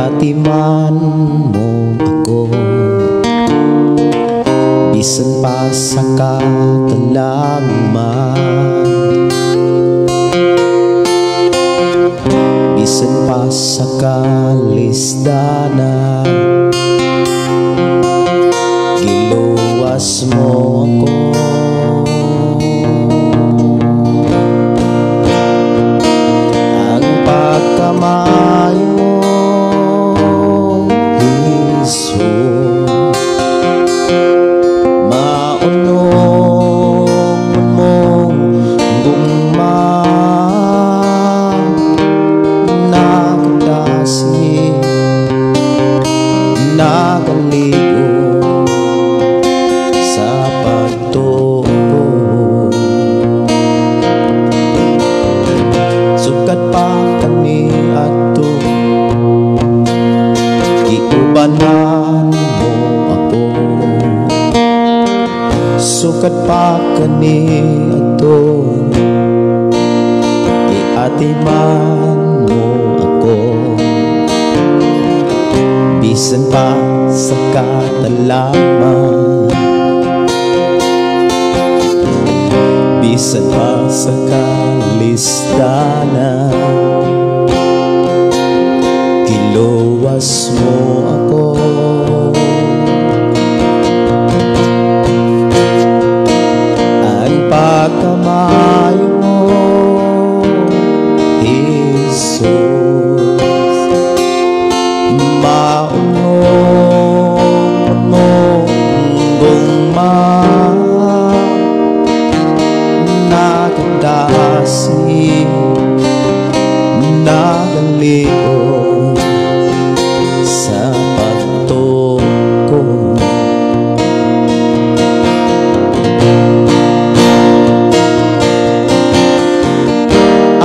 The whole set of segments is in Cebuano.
Giatiman mo ako bisan pa sa katalagman, bisan pa sa kalisdanan, giluwas mo ako. Ang pagkamaayo mo, Jesus, maunong mong gugma, nagdasi, nagaligo sa pagtuo. Sukad pa kaniadto, giubanan mo ako. Sukad pa kaniadto, giatiman mo ako. Bisan pa sa katalaman, bisan pa sa kalisdanan, giluwas mo ako. Ang pagkamaayo mo, Jesus, maunong mong gugma, nagdasi, nagaligo sa pagtuo.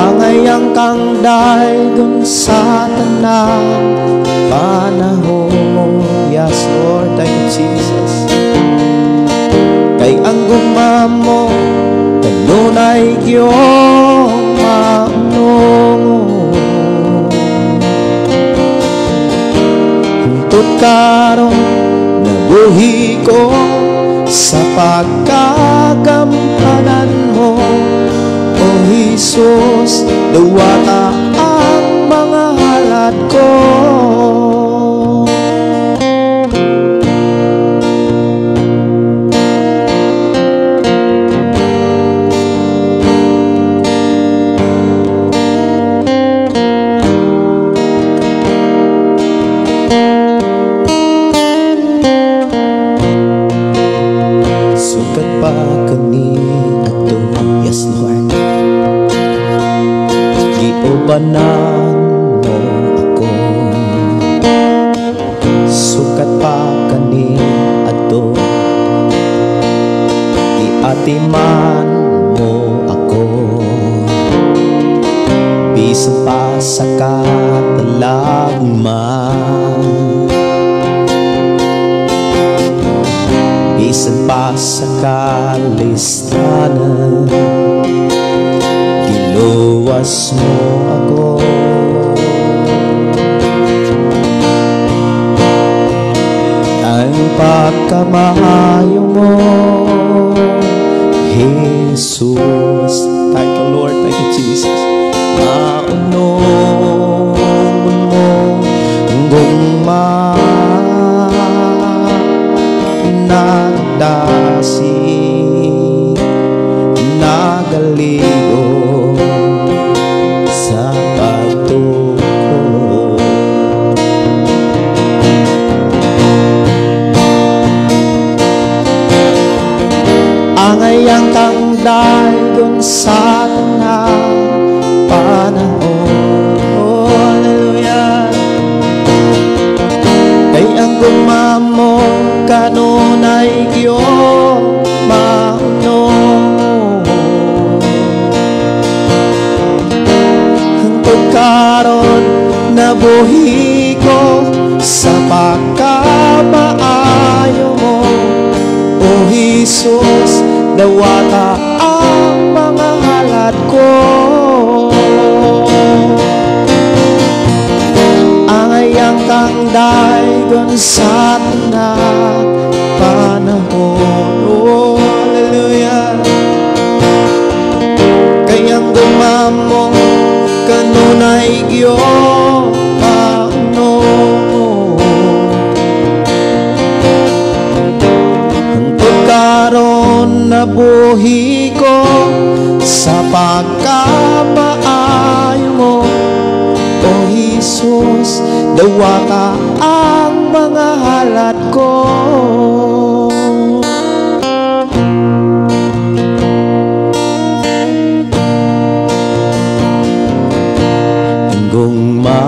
Angayang kang daygon sa tanang panahon. Yes, Lord, thank you, Jesus. Kay ang gugma mo kanunay giyong maunong. Hungtod karon nabuhi ko sa pagkagampanan mo, O Jesus, duwata ang mga halad ko. Sukat pa kaniadto, yes Lord, giubanan mo ako. Sukat pa kaniadto, giatiman mo ako. Bisan pa sa katalagman, bisan pa sa kalistanan, giluwas mo ako. Ang pagkamaayo mo, Jesus. Thank you, Lord. Thank you, Jesus. Maunong mong gugma, nagdasi, nagaligo sa pagtuo. Angayang kang daygon sa tanang panahon. Oh, hallelujah. Kay ang gugma mo kanunay giyong maunong. Hangtod karon nabuhi ko sa pagkamaayo mo, O Jesus, dawata ang mga halad ko. Angayang kang Ang daygon sa tanang panahon. Oh, hallelujah. Kay ang gugma mo kanunay gyud maunong. Hangtod karon nabuhi ko sa pagkamaayo mo. O Jesus, dawata ang mga halad ko. Ang gugma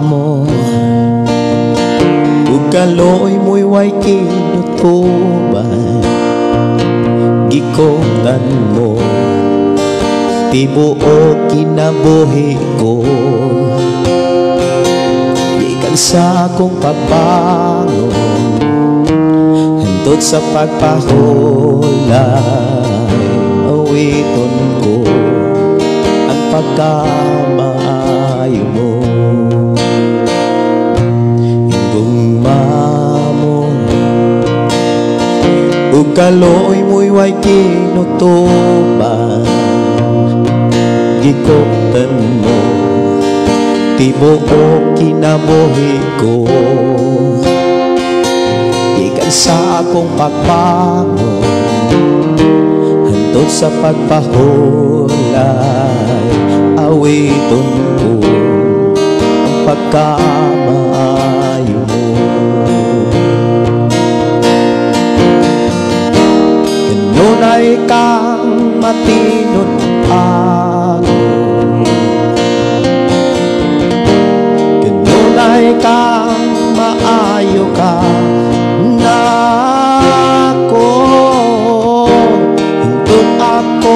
mo ug kaluoy mo'y way kinutuban. Gikutan mo tibuok kinabuhi ko. Gikan sa akong pagbangon hantod sa pagpahulay, awiton ko ang pagkamaayo mo. Gugma mo ug kaluoy mo'y way kinutuban. Gikutan mo tibuok kinabuhi ko. Gikan sa akong pagbangon hantod sa pagpahulay, awiton ko ang pagkamaayo mo. Kanunay kang matinud-anon, kanunay kang maayo ka nako. Hintod ako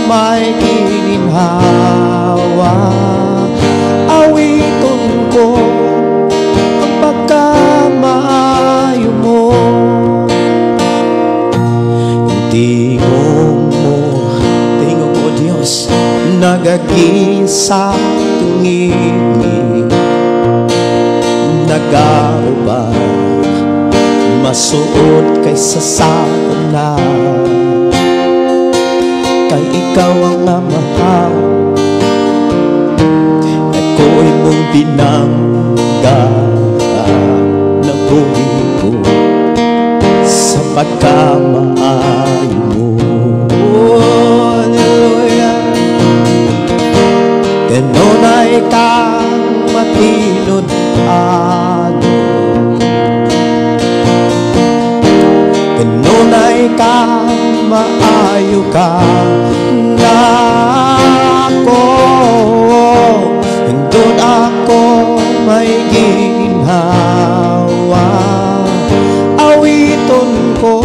may gininhawa, awiton ko ang pagkamaayo mo. Tingog mo, tingog mo Diyos, nagagisa tungigi, nagauba, masuot kaysa sa tanan. Kay ikaw ang Amahan, ako'y mong binangga na buhi ko sa pagkamaayo mo. Oh, hallelujah. Kanunay kang matinud-anon, kanunay kang maayo ka nako. Hintod ako may ginhawa, awiton ko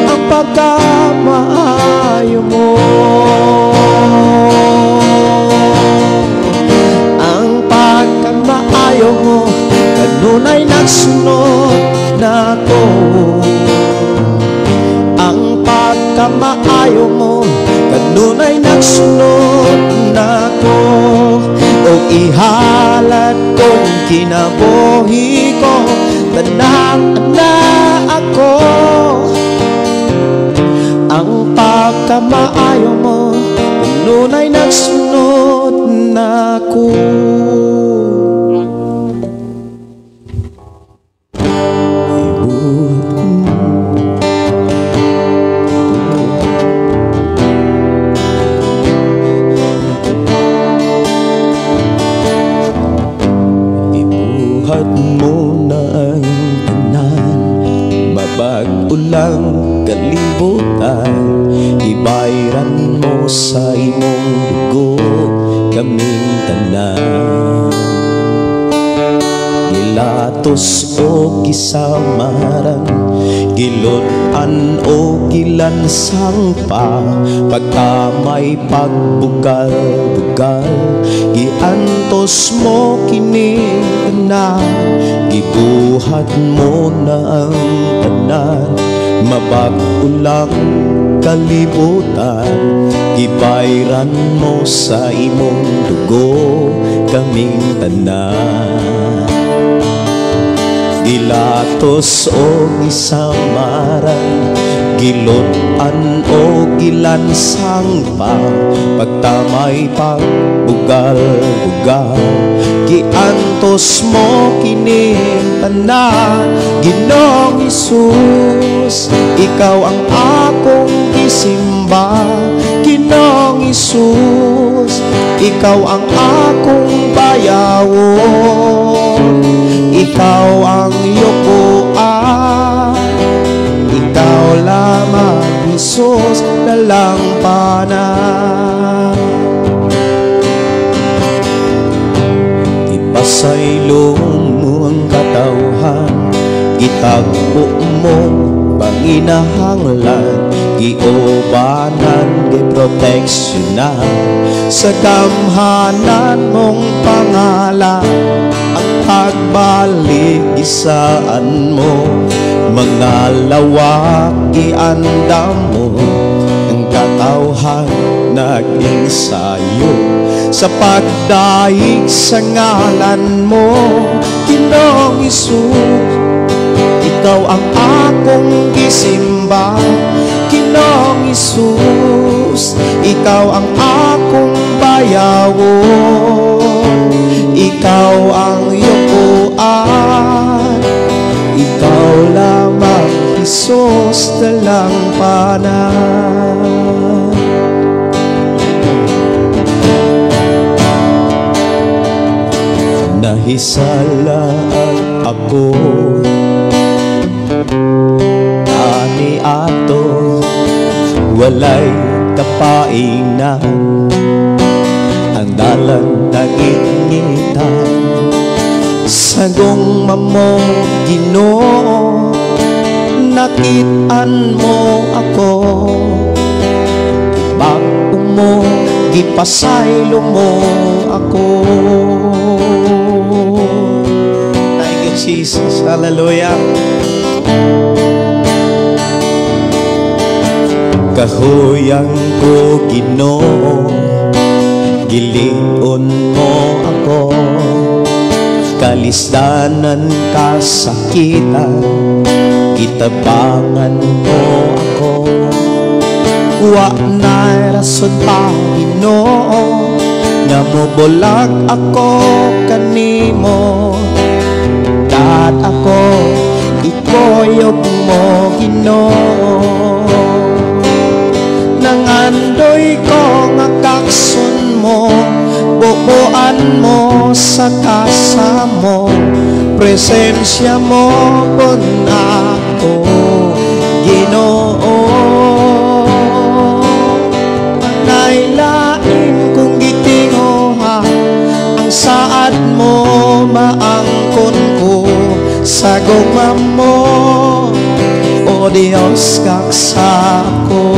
ang pagkamaayo mo. Ang pagkamaayo mo kanunay nagsunod nako. Ang pagkamaayo mo kanunay nagsunod nako. O ihalad kong kinabuhi ko, tanang na ako. Ang pagkamaayo mo kanunay nagsunod nako. Ibuhat mo na ang tanan, mabag-o lang kalibutan. Ibayran mo sa imong dugo kaming tanan. Gilatos o gisamaran, gilud-an o gilansang pa, pagkamay pagbugal-bugal, giantos mo kini tanan. Gibuhat mo na ang tanan, mabag-o lang kalibutan. Gibayran mo sa imong dugo kaming tanan. Gilatos o gisamaran, gilut-an o gilansang pa, pagtamay, pagbugal-bugal, giantos mo kining tanan. Ginoong Hesus, ikaw ang akong gisimba. Ginoong Hesus, ikaw ang akong bayawon. Ikaw ang yukuan. Ikaw lamang, Jesus, dalampanan. Ipasaylo mo ang katawhan, gitagpo mo panginahanglan, giubanan, giproteksyonan sa gamhanan mong pangalan. Ang pagbalik gisaan mo, mga lawak giandam mo, ang katawhan nag-ensayo sa pagdaig sa ngalan mo. Ginoong Hesus, ikaw ang akong gisimba. Ginoong Hesus, ikaw ang akong bayawon. Ikaw ang yukuan. Ikaw lamang, Jesus, dalampanan. Nahisalaan ako ani ato, walay kapainan, ang dalan nagit-ngitan. Sa gugma mo, Ginoo, nakit-an mo ako. Bag-o mo, gipasaylo mo ako. Thank you, Jesus. Hallelujah. Kahuyang ko, Ginoo, gilion mo ako. Kalisdanan, kasakitan, gitabangan mo ako. Wa na rason pa, Ginoo, nga mobulag ako kanimo. Dat ako, ikuyog mo, Ginoo. Nangandoy ko nga kakson mo, bubuan mo sa kasa mo, presensya mo pun ako, Ginoo. Nailain kong gitinguha, ang saad mo maangkon ko sa gugma mo, O Dios, kaksa ko.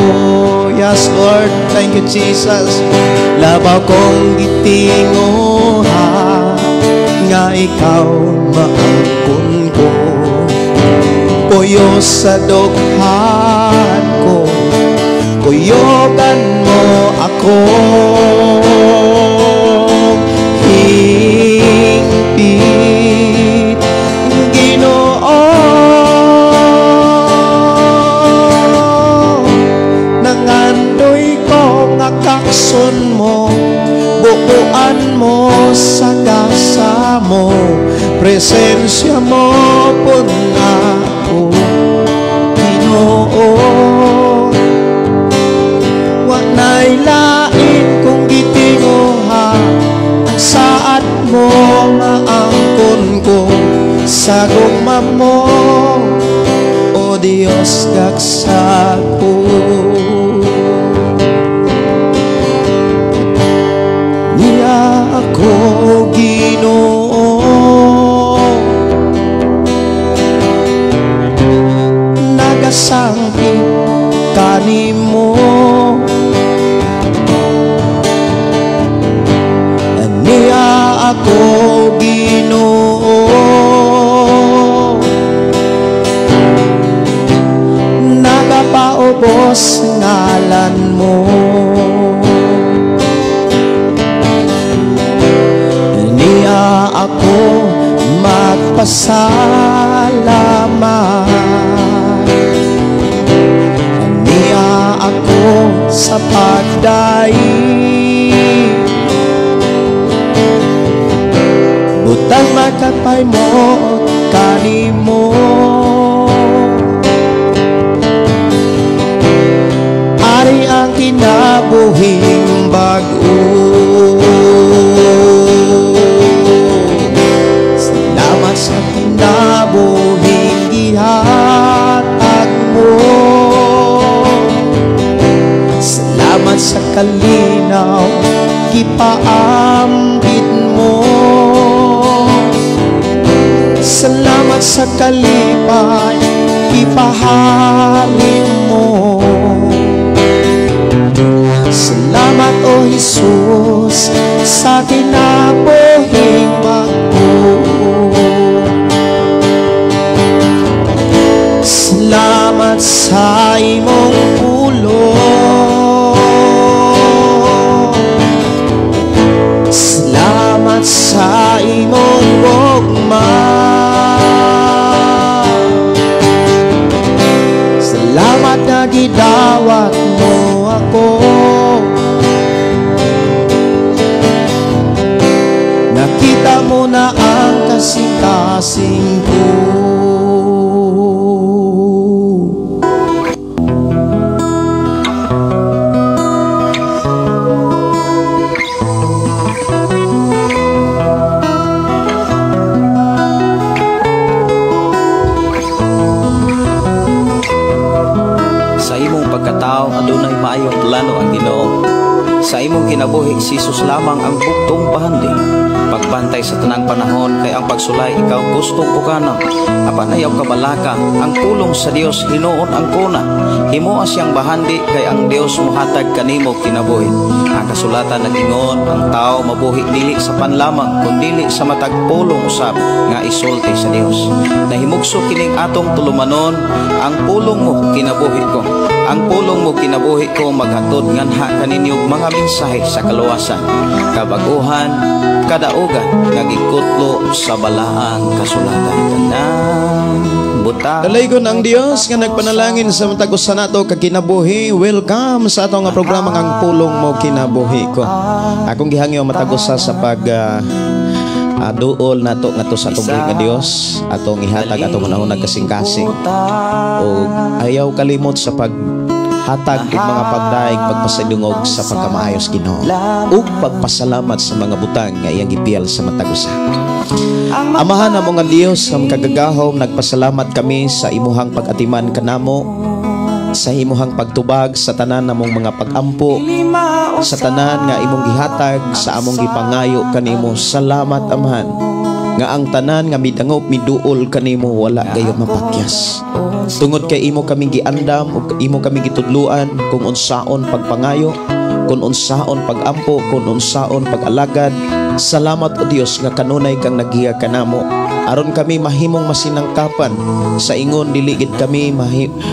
Yes, Lord, thank you, Jesus. Labaw kong gitinguha nga ikaw maangkon ko. Puyo sa dughan ko, kuyogan mo ako. Hingpit, Ginoo, nangandoy ko nga kakson mo, buuan mo sa gasa mo, presensya mo pun ako, Ginoo. Wa na'y lain kong gitinguha, ang saad mo maangkon ko sa gugma mo, O Dios, gaksa ko. Niya ako, Ginoo, nagasangkit kanimo. Niya ako, Ginoo, nagapaubos ngalan mo. Niya ako magpasaylo, Salamat. Niya ako sa pagdaig, butang makapay mo kanimo. Ari ang kinabuhing bag-o. Salamat sa kinabuhing gihatag mo. Salamat sa kalinaw gipaambit mo. Salamat sa kalipay ipahalin mo. Salamat, O Jesus, sa kinabuhing bag-o. Salamat sa imong pulong. Salamat sa imong gugma. Salamat na gidawat mo ako. Nakita mo na ang kasing-kasing ko. Sa imong pagkatao adunay maayong plano ang Ginoo. Sa imong kinabuhi si Jesus lamang ang buktong pahandi. Pagbantay sa tanang panahon kay ang pagsulay ikaw gustong pukanon. Apan ayaw kabalaka ang pulong sa Dios hinuon ang kuna. Himoa siyang bahandi kay ang Dios mohatag kanimo kinabuhi. Ang kasulatan nag-ingon ang tao mabuhi dili sa panlamang kun dili sa matag pulong usab nga isulti sa Dios. Nahimugso kining atong tulumanon ang pulong mo kinabuhi ko. Ang pulong mo kinabuhi ko maghatod nganha kaninyo mga mensahe sa kaluwasan, kabaguhan, kadaugan nga gikutlo sa balaang kasulatan. Tanang buta. Dalaygon ang Dios nga nagpanalangin sa matag usa nato ka kinabuhi. Welcome sa atong nga programa ang Pulong Mo Kinabuhi Ko. Akong gihangyo matag usa sa pag duol nato ngadto sa atong buhi nga Dios, atong ihatag atong unahunag kasing-kasing. O ayaw kalimot sa paghatag og mga pagdaig, pagpasadungog sa pagkamaayos Ginoo ug pagpasalamat sa mga butang nga iyang gipiyal sa matag usa. Amahan namo nga Dios nga makagagahom, nagpasalamat kami sa imuhang pag-atiman kanamo, sa imuhang pagtubag sa tanan namong mga pag-ampo, sa tanan nga imong gihatag sa among gipangayo kanimo. Salamat, Amahan, nga ang tanan nga midangop miduol kanimo wala gayud mapakyas. Tungod kay imo kaming giandam ug imo kaming gitudluan kung unsaon pagpangayo, kung unsaon pag-ampo, kung unsaon pag-alagad. Salamat o Dios nga kanunay kang naghiya kanamo aron kami mahimong masinangkapan sa ingon dili gid kami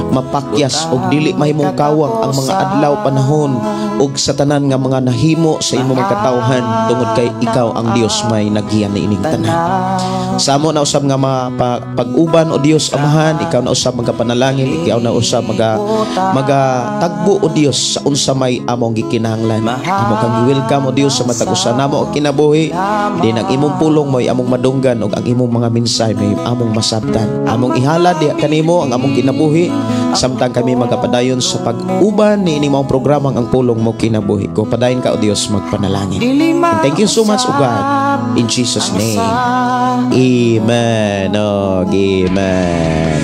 mapakyas og dili mahimong kawang ang mga adlaw panahon og sa tanan nga mga nahimo sa imong mga katawhan, tungod kay ikaw ang Dios may naghiya niining tanan. Sa amo na usab nga pag-uban o Dios Amahan, ikaw na usab magapanalangin, ikaw na usab magatagbo o Dios sa unsa may among gikinahanglan. Amo kang gi-welcome o Dios sa matag usa namo og kinabuhi. Din ang imong pulong mo'y among madunggan og ang imong mga mensahe may among masabtan. Among ihalad diha kanimo ang among kinabuhi samtang kami magapadayon sa pag-uban niini maong programang ang Pulong Mo Kinabuhi Ko. Padayon ka o Dios magpanalangin. And thank you so much, O God, in Jesus name. Amen. Oh, amen.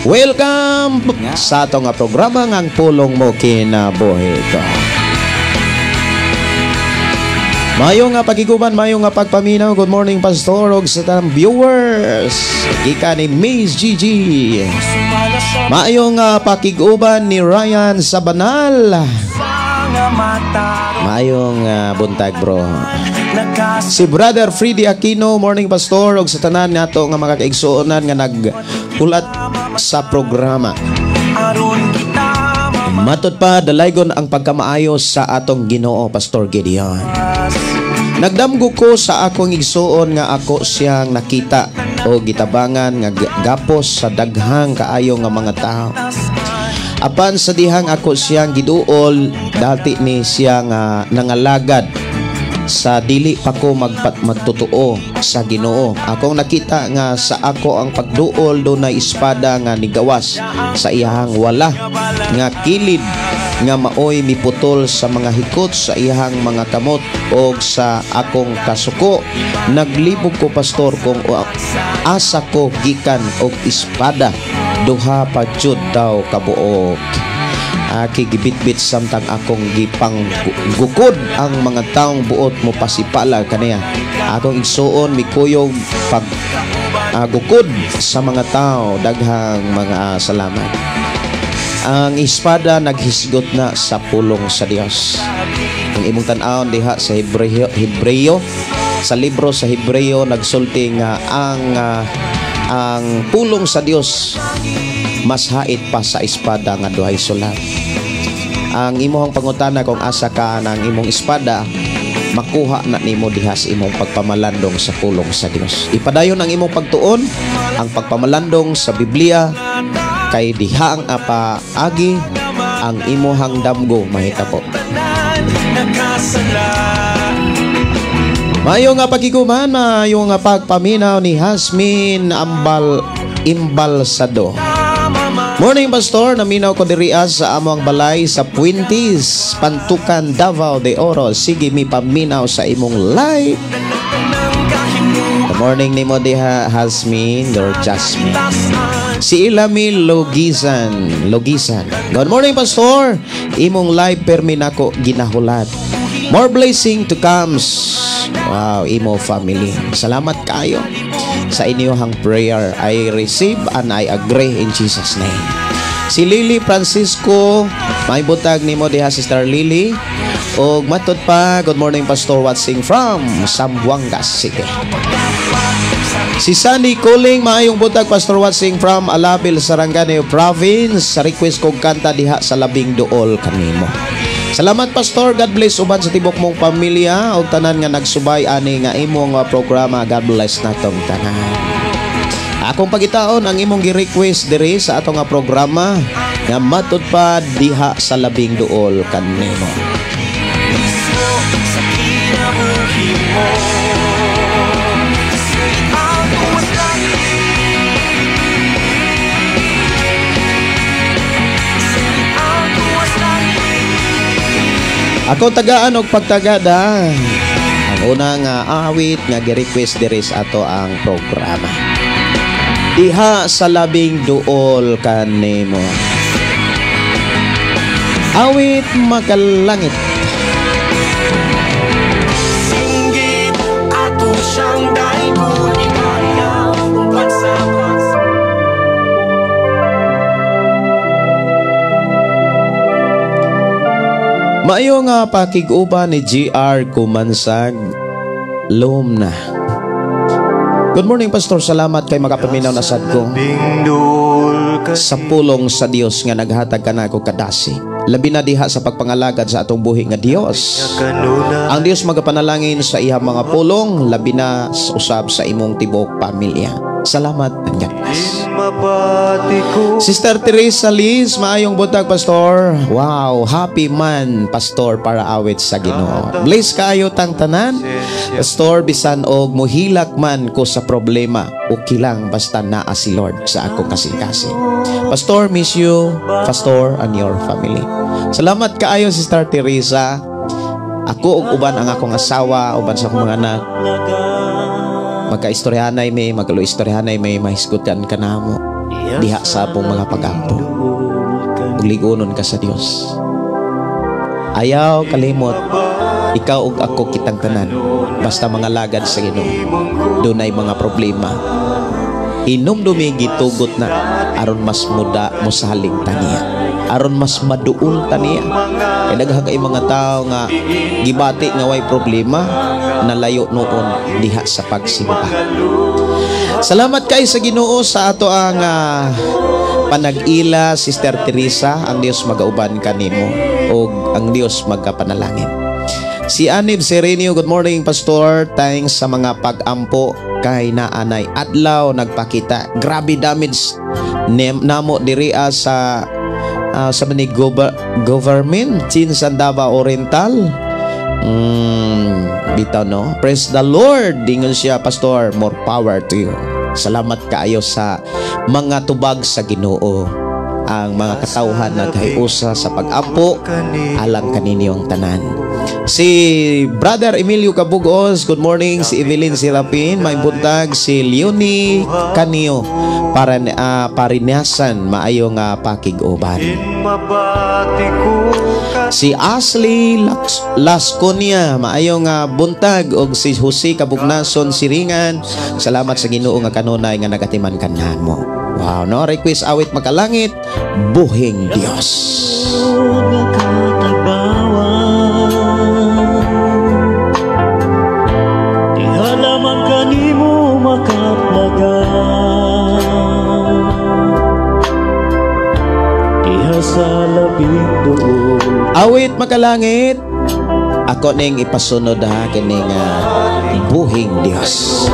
Welcome sa atong nga programa ang Pulong Mo Kinabuhi Ko. Mayo nga pagiguban, mayo nga pagpaminaw. Good morning, Pastor, og sa tanang viewers. Gikan ni Miss Gigi. Mayo nga pakiguban ni Ryan Sabanal. Mayong buntag, bro. Si Brother Freddy Aquino, morning, Pastor, og sa tanan nato nga mga kaigsuonan nga naghulat sa programa. Matod pa, dalaygon ang pagkamaayo sa atong Ginoo, Pastor Gideon. Nagdamgo ko sa akong igsuon nga ako siyang nakita. o gitabangan nga gapos sa daghang kaayo nga mga tao. Apan sa dihang ako siyang giduol, dati ni siya nga nangalagad sa dili pa ko magtotoo sa Ginoo. Akong nakita nga sa ako ang pagduol dunay espada nga nigawas sa iyahang wala nga kilid nga maoy miputol sa mga hikot sa iyahang mga kamot og sa akong kasuko. Naglibog ko, pastor, kung asa ko gikan og espada, duha pa jud daw kabuok. Aki gibitbit samtang akong gipang gukod ang mga taong buot mo pasipala kaniya. Akong igsuon mikuyog pag gukod sa mga tao. Daghang mga salamat. Ang espada naghisgot na sa pulong sa Dios. Ang imong tan-awon diha sa Hebreo, sa libro sa Hebreo, nagsulti nga ang pulong sa Dios mas hait pa sa espada nga duhay sulat. Ang imong pangutana kung asa ka ng imong espada, makuha na nimo diha sa imong pagpamalandong sa pulong sa Dios. Ipadayon ang imong pagtuon, ang pagpamalandong sa Biblia, kay diha ang apaagi ang imuhang damgo mahitabo. Mayo nga pagkiguman, mayo nga pagpaminaw ni Hasmin Ambal Imbalsado. Morning, Pastor, naminaw ko diriya sa among balay sa Puentes, Pantukan, Davao de Oro. Sige mi paminaw sa imong live. Good morning nimo diha, Hasmin or Jasmine. Si Ilami Logisan, Logisan. Good morning, Pastor. Imong live permi nako ginahulat. More blessing to comes. Wow, imo family. Salamat kayo sa inyong prayer. I receive and I agree in Jesus' name. Si Lily Francisco, may butag nimo diha, Sister Lily. Og matod pa, good morning, Pastor, watching from Zamboanga City. Si Sandy Kuling, maayong butag, Pastor, watching from Alabil, Sarangani Province. Sa request kog kanta diha sa labing duol kanimo. Salamat, Pastor. God bless uban sa tibok mong pamilya ug tanan nga nagsubay ani nga imong programa. God bless natong tanan. Akong pagitaon ang imong gi-request diri sa atong nga programa nga matud pa diha sa labing duol kanimo. Ako tagaan og pagtagada ang unang awit nga gi-request diri sa ato ang programa. Diha sa labing duol kanimo. Awit makalangit. Singgit ato siyang daibon ibayaw pagsabak. Maayo nga pakig-uban ni GR Kumansag Lumna. Good morning, Pastor. Salamat kay makapaminaw na sad ko sa pulong sa Dios nga naghatag ka na ako kadasi. Labi na diha sa pagpangalagad sa atong buhi nga Dios. Ang Dios magapanalangin sa iyang mga pulong, labi na usab sa imong tibok pamilya. Salamat and God bless. Sister Teresa Liz, maayong buntag, Pastor. Wow, happy man, Pastor, para awit sa Ginoo. Bless kaayo tang tanan. Pastor, bisan og muhilak man ko sa problema, okay lang basta naa si Lord sa akong kasing-kasing. Pastor, miss you, Pastor, and your family. Salamat kaayo, Sister Teresa. Ako ug uban ang akong asawa, uban sa akong mga anak. Magkaistoryahanay may, magkaluistoryahanay may, mahisgutan ka namo diha sa apong mga pagampo. Ugligunon ka sa Dios. Ayaw kalimot, ikaw ug ako kitang tanan. Basta mga lagad sa Ginoo, dunay mga problema. Hinumdumi gitugot na aron mas muda mosaling taniya, aron mas maduol taniya. Kay daghan kay mga tawo nga gibati nga way problema, nalayo noon diha sa pagsimba. Salamat kay sa Ginoo sa ato ang panag-ila, Sister Teresa. Ang Dios magauban kanimo ug ang Dios magapanalangin. Si Anib Serenio, good morning, Pastor. Thanks sa mga pag-ampo kay naanay adlaw nagpakita. Grabe damage namo diriya sa sa mani government Chinsan Davao Oriental. Bitaw no. Praise the Lord. Dingon siya, Pastor, more power to you. Salamat kaayo sa mga tubag sa Ginoo. Ang mga katawhan naghiusa sa pag-ampo alang kaninyong tanan. Si Brother Emilio Cabugos, good morning. Si Evelyn Silapin, may buntag. Si Leonie Canio, para parinasan, maayong pakig-uban. Si Ashley Lasconia, maayong buntag. Og si Jose Kabugnason Siringan, salamat sa Ginoo nga kanunay nga nagatiman kanamo. Wow, no? Request awit makalangit, buhing Dios. Awit makalangit, ako ning ipasunod ha kining buhing Dios.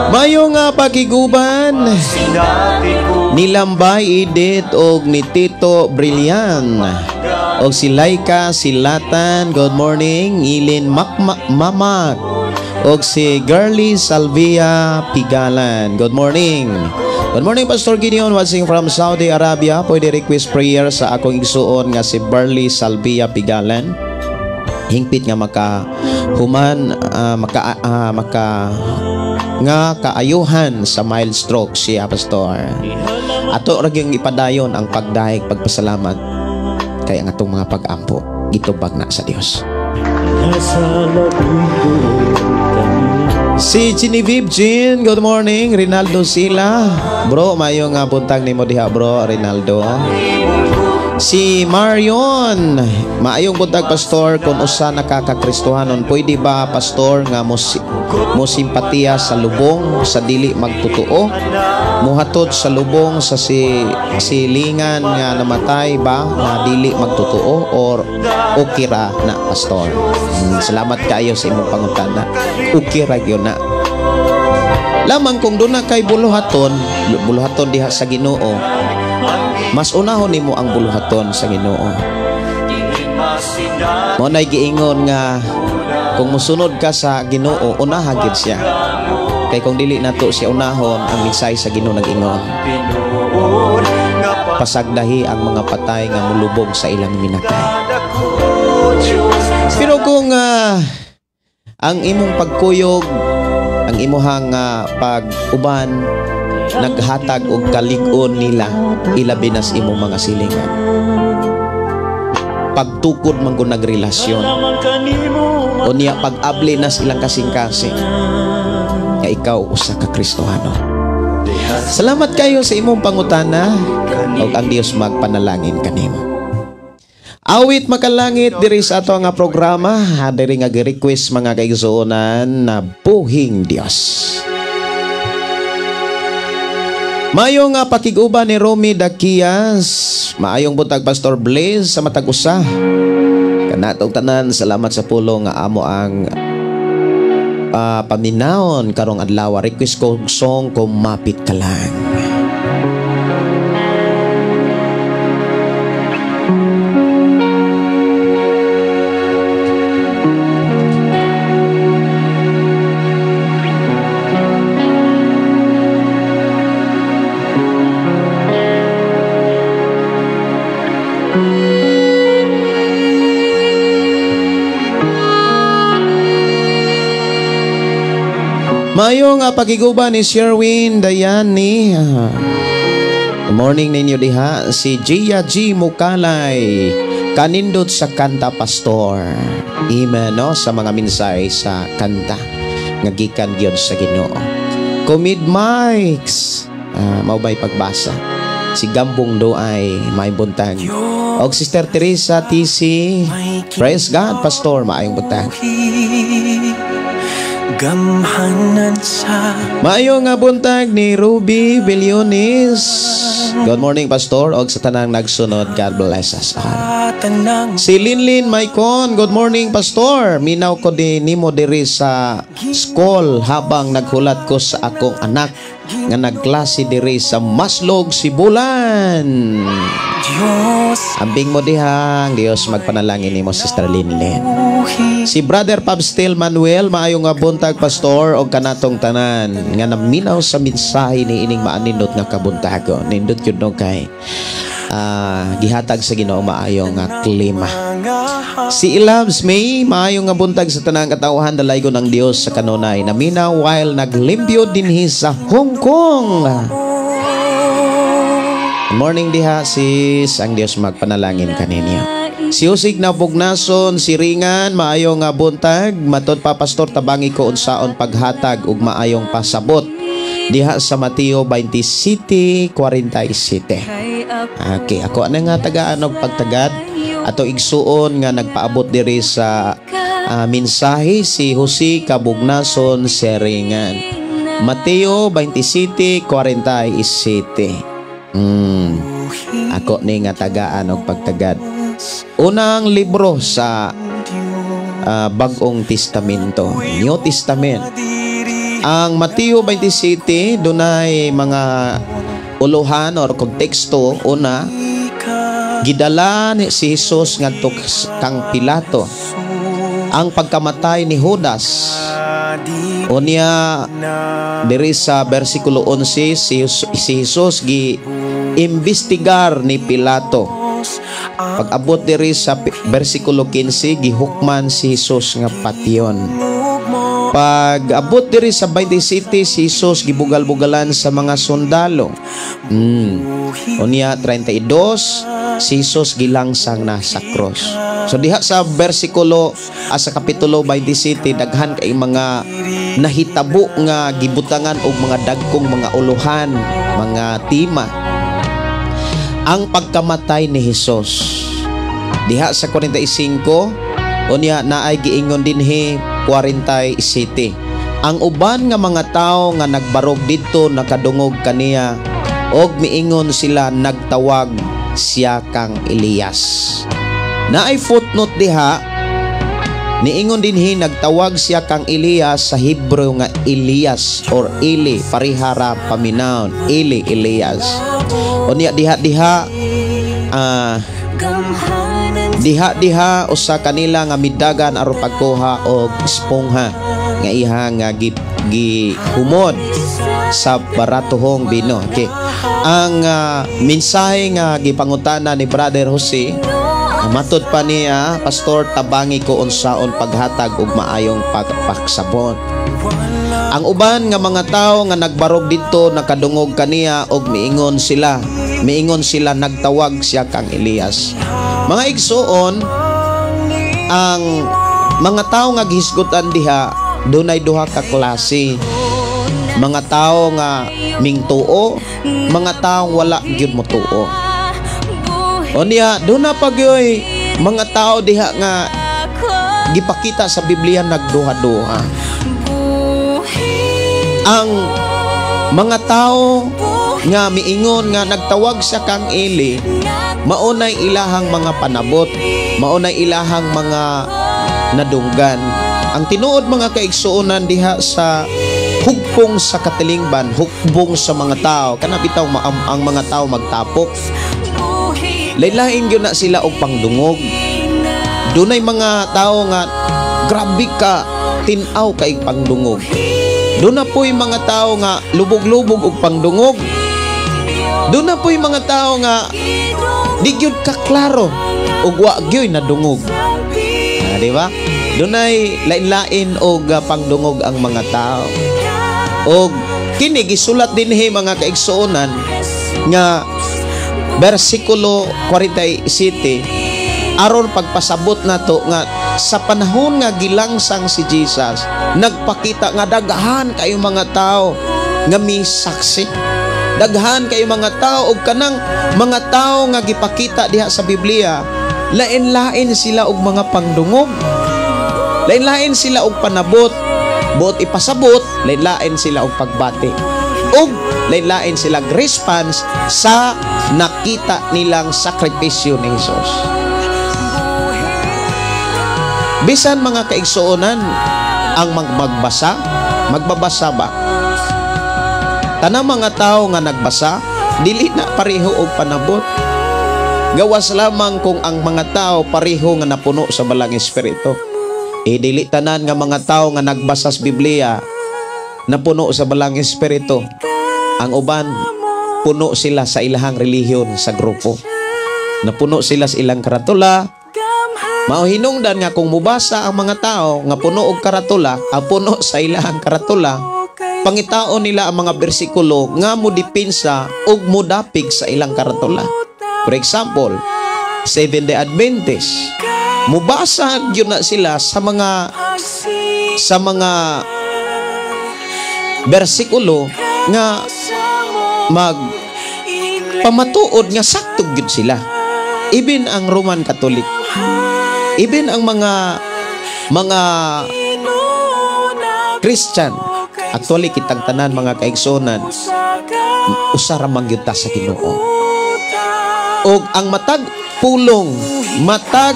Mayo nga pagiguban nilambay Edith og ni Tito Brillian og si Laika Silatan, good morning. Ilin Mamak og si Girlie Salvia Pigalan, good morning. Good morning, Pastor Gideon, watching from Saudi Arabia. Pwede request prayer sa akong igsuon nga si Barley Salvia Pigalan. Hingpit nga maka human maka maka nga kaayuhan sa mild stroke siya, Pastor. Ato ra gyud ipadayon ang pagdayeg pagpasalamat kay ang atong mga pag-ampo gitubag na sa Dios. Si Genevieve Jean, good morning. Rinaldo Sila, bro, maayong buntag nimo diha, bro Rinaldo. Si Marion, maayong buntag, Pastor. Kung usa nakakakristohanon, pwede ba, Pastor, nga mo simpatiya sa lubong sa dili magtotoo? Muhatod sa lubong sa silingan nga namatay ba nga dili magtotoo or okay ra na, Pastor? Salamat kaayo sa imong pangutana. Okay ra gyud na. Lamang kung doon na kay buluhaton, buluhaton diha sa Ginoo, mas unahon nimo ang buluhaton sa Ginoo. Mo nay giingon nga kung musunod ka sa Ginoo, unahan gid siya. Kay kung dili nato siya unahon, ang mensahe sa Ginoo nag-ingon, pasagdahi ang mga patay nga mulubog sa ilang minatay. Pero kung ang imong pagkuyog, ang imuhang pag-uban naghatag og kalig-on nila, ilabi nas imong mga silingan. Pagtukod man kung nagrelasyon, unya pag-abli nas ilang kasing-kasing nga ikaw usa ka Kristohano. Salamat kayo sa imong pangutana ug ang Dios magpanalangin kanimo. Awit makalangit diri sa ato nga programa, diri nga gi-request mga kaigsuonan na buhing Dios. Maayong nga pakig-uban ni Romy Dakias. Maayong buntag, Pastor Blaze, sa matag usa. Kanatong tanan, salamat sa pulong nga amo ang paminawon karong adlaw. Request ko song Kumapit Ka Lang. Maayong pagiguban ni Sherwin Dayani. Good morning ninyo diha. Si Gia G. Mukalay, kanindot sa kanta, Pastor. Amen, no? Sa mga minsay sa kanta nga gikan gyud sa Ginoo. Commit Mikes, mao bay pagbasa. Si Gambong Doay, may buntag. Og Sister Teresa TC, praise God, Pastor, maayong buntag. Gamhanan sa Maayo nga buntag ni Ruby Billones. Good morning, Pastor, og sa tanang nagsunod. God bless us all. Tanang Si Linlin Maicon, good morning, Pastor. Minaw ko di nimo diri sa school habang naghulat ko sa akong anak nga nagklase diri sa Maslog, Sibulan. Diyos. Ambing mo dihang Dios magpanalangin nimo, Sister Linlin. Buhi. Si Brother Pabstil Manuel, maayo nga buntag, Pastor, og kanatong tanan nga naminaw sa mensahe ni ining maanindot nga kabuntagon. Nindot yun no kay gihatag sa Ginoo maayo nga klima. Mga Si Ilabs May, maayo nga buntag sa tanang katawhan, dalaygon ng Dios sa kanunay. Naminaw while naglimpyo dinhi sa Hong Kong. Good morning diha, sis, ang Dios magpanalangin kaninyo. Si Usig na Bugnason, Siringan, maayo nga buntag. Matod pa, Pastor, tabangi ko unsaon paghatag ug maayong pasabot diha sa Mateo 27:47. Okay, ako ana nga tagaan og pagtagad ato igsuon nga nagpaabot diri sa mensahe, si Jose Kabugnason Seringan. Mateo 27:47. Ako ni nga tagaan og pagtagad. Unang libro sa Bagong Testamento, New Testament. Ang Mateo 27 dunay mga uluhan or konteksto. Una, gidala ni si Jesus ngadto kang Pilato. Ang pagkamatay ni Judas. Unya diri sa bersikulo 11, si Jesus gi imbestigar ni Pilato. Pag abot diri sa bersikulo 15, gihukman si Jesus nga patyon. Pag abot diri sa 27, si Jesus gibugal-bugalan sa mga sundalo. Unya 32, si Jesus gilangsang na sa cross. So diha sa bersikulo sa kapitulo 27, daghan kay mga nahitabo nga gibutangan og mga dagkong mga uluhan, mga tema. Ang pagkamatay ni Jesus. Diha sa 45, unya naay giingon dinhi 47. Ang uban nga mga tawo nga nagbarog didto nakadungog kaniya og miingon sila, "Nagtawag siya kang Elias." Naay footnote diha, niingon dinhi nagtawag siya kang Elias, sa Hebreo nga Elias or Eli, parihara paminawon, Eli, Elias. Unya diha diha usa kanila nga midagan aron pagkuha og espongha nga iha nga gihumod sa baratohong bino. Okay. Ang mensahe nga gipangutana ni Brother Jose, matod pa niya, "Pastor, tabangi ko unsaon paghatag og maayong pagpaksabot." Ang uban nga mga tawo nga nagbarog didto nakadungog kaniya og miingon sila. Miingon sila, "Nagtawag siya kang Elias." Mga igsuon, ang mga tawo nga gihisgutan diha dunay duha ka klase. Mga tawo nga mingtuo, mga tawo wala gyud motuo. Unya, duna pa gyoy mga tao diha nga gipakita sa Biblia nagduha-duha. Ang mga tao nga miingon nga nagtawag siya kang Eli, maunay ilahang mga panabot, maunay ilahang mga nadunggan. Ang tinuod, mga kaigsuonan, diha sa hugpong sa katilingban, hukbong sa mga tao, kana bitaw ang mga tao magtapok. Lain-lain gyud na sila og pangdungog. Dunay mga tao nga grabe ka tin-aw kay pangdungog. Duna po'y mga tao nga lubog-lubog og pangdungog. Duna po'y mga tao nga di gyud ka klaro ug wa gyud nadungog. Ah, di ba? Dunay lain-lain og pangdungog ang mga tao. Og kini gisulat dinhi, mga kaigsuonan, nga bersikulo 47 aron pagpasabot nato nga sa panahon nga gilangsang si Jesus, nagpakita nga daghan kayo mga tao nga misaksi, daghan kayo mga tao, og kanang mga tao nga gipakita diha sa Biblia, lain-lain sila og mga pangdungog, lain-lain sila og panabot. Buot ipasabot, lain-lain sila og pagbati ug lain-lain sila response sa nakita nilang sakripisyo ni Jesus. Bisan, mga kaigsuonan, ang magbasa, magbabasa ba, tanang mga tao nga nagbasa, dili na pareho og panabot, gawas lamang kung ang mga tao pareho nga napuno sa Balaang Espiritu. Eh dili tanan nga mga tao nga nagbasa sa Biblia napuno sa Balaang Espiritu. Ang uban, puno sila sa ilahang relihiyon sa grupo, napuno sila sa ilang karatula. Mao hinungdan nga kung mubasa ang mga tao nga puno og karatula, ang puno sa ilahang karatula, pangitaon nila ang mga bersikulo nga mo depensa ug modapig sa ilang karatula. For example, Seventh Day Adventist, mubasa gyud na sila sa mga bersikulo nga mag pamatuod nga sakto gyud sila. Even ang Roman Catholic, even ang mga Christian, actually kitang tanan, mga kaigsunan, usa ra man gyud ta sa Ginoo. Og ang matag pulong, matag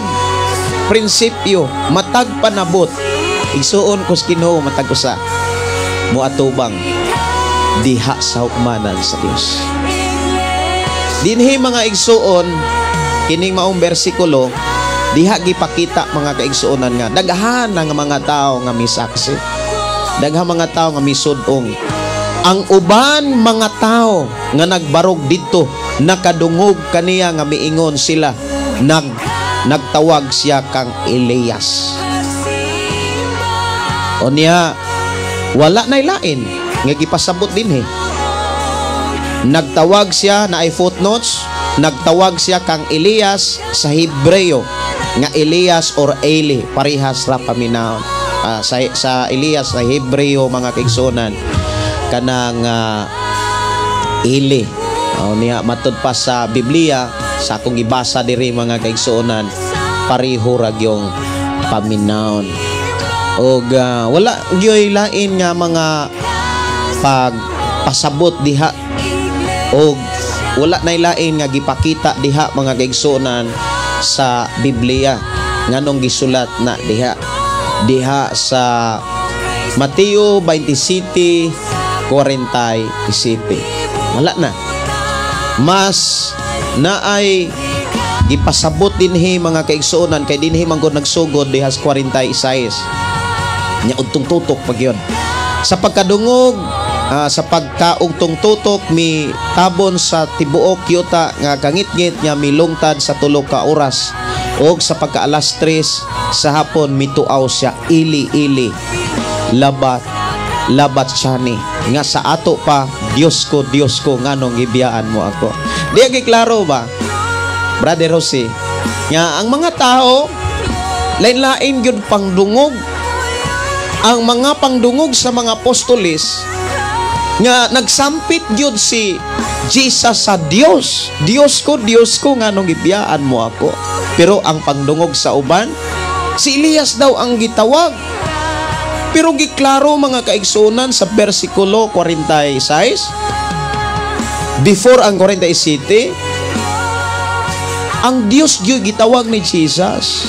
prinsipyo, matag panabot, igsuon ko sa Ginoo, matag usa moatubang diha sa hukmanan sa Dios. Dinhi, mga igsuon, kining maong bersikulo, diha gipakita, mga kaigsuonan, nga daghan ang mga tao nga misaksi. Daghan mga tao nga misud-ong. Ang uban mga tao nga nagbarog didto nakadungog kaniya nga miingon sila, nagtawag siya kang Elias. O niya, wala na lain nga gipasabot dinhi. Nagtawag siya na ay footnotes, nagtawag siya kang Elias sa Hebreo nga Elias or Eli, parehas ra paminawon. Sa Elias sa Hebreo, mga kaigsuonan, kanang Eli. O niya, matud pa sa Biblia, sa akong gibasa diri, mga kaigsuonan, pareho ra gyung paminawon. Og wala gyoy lain nga mga pagpasabot diha og wala nay lain nga gipakita diha, mga kaigsuonan, sa Biblia nganong gisulat na diha diha sa Mateo 27:47. Wala na mas naay gipasabot dinhi, mga kaigsuonan, kay dinhi man gud nagsugod diha sa 46 nya, ugtong tutok pag yun. Sa pagkadungog, sa pagkaugtong tutok, mi tabon sa tibuok yuta nga kangitngit nga milungtad sa 3 ka oras, og sa pagka alas 3 sa hapon mituaw siya, "Eli Eli labat labat chani," nga sa ato pa, "Dios ko, Dios ko, nganong gibiyaan mo ako?" Di klaro ba, Brother Jose, nga ang mga tao lain-lain gyud pangdungog? Ang mga pangdungog sa mga apostoles nga nagsampit gyud si Jesus sa Dios, "Dios ko, Dios ko, nganong gibiyaan mo ako?" Pero ang pangdungog sa uban, si Elias daw ang gitawag. Pero giklaro, mga kaigsunan, sa versikulo 46, before ang 47, ang Dios gyud gitawag ni Jesus.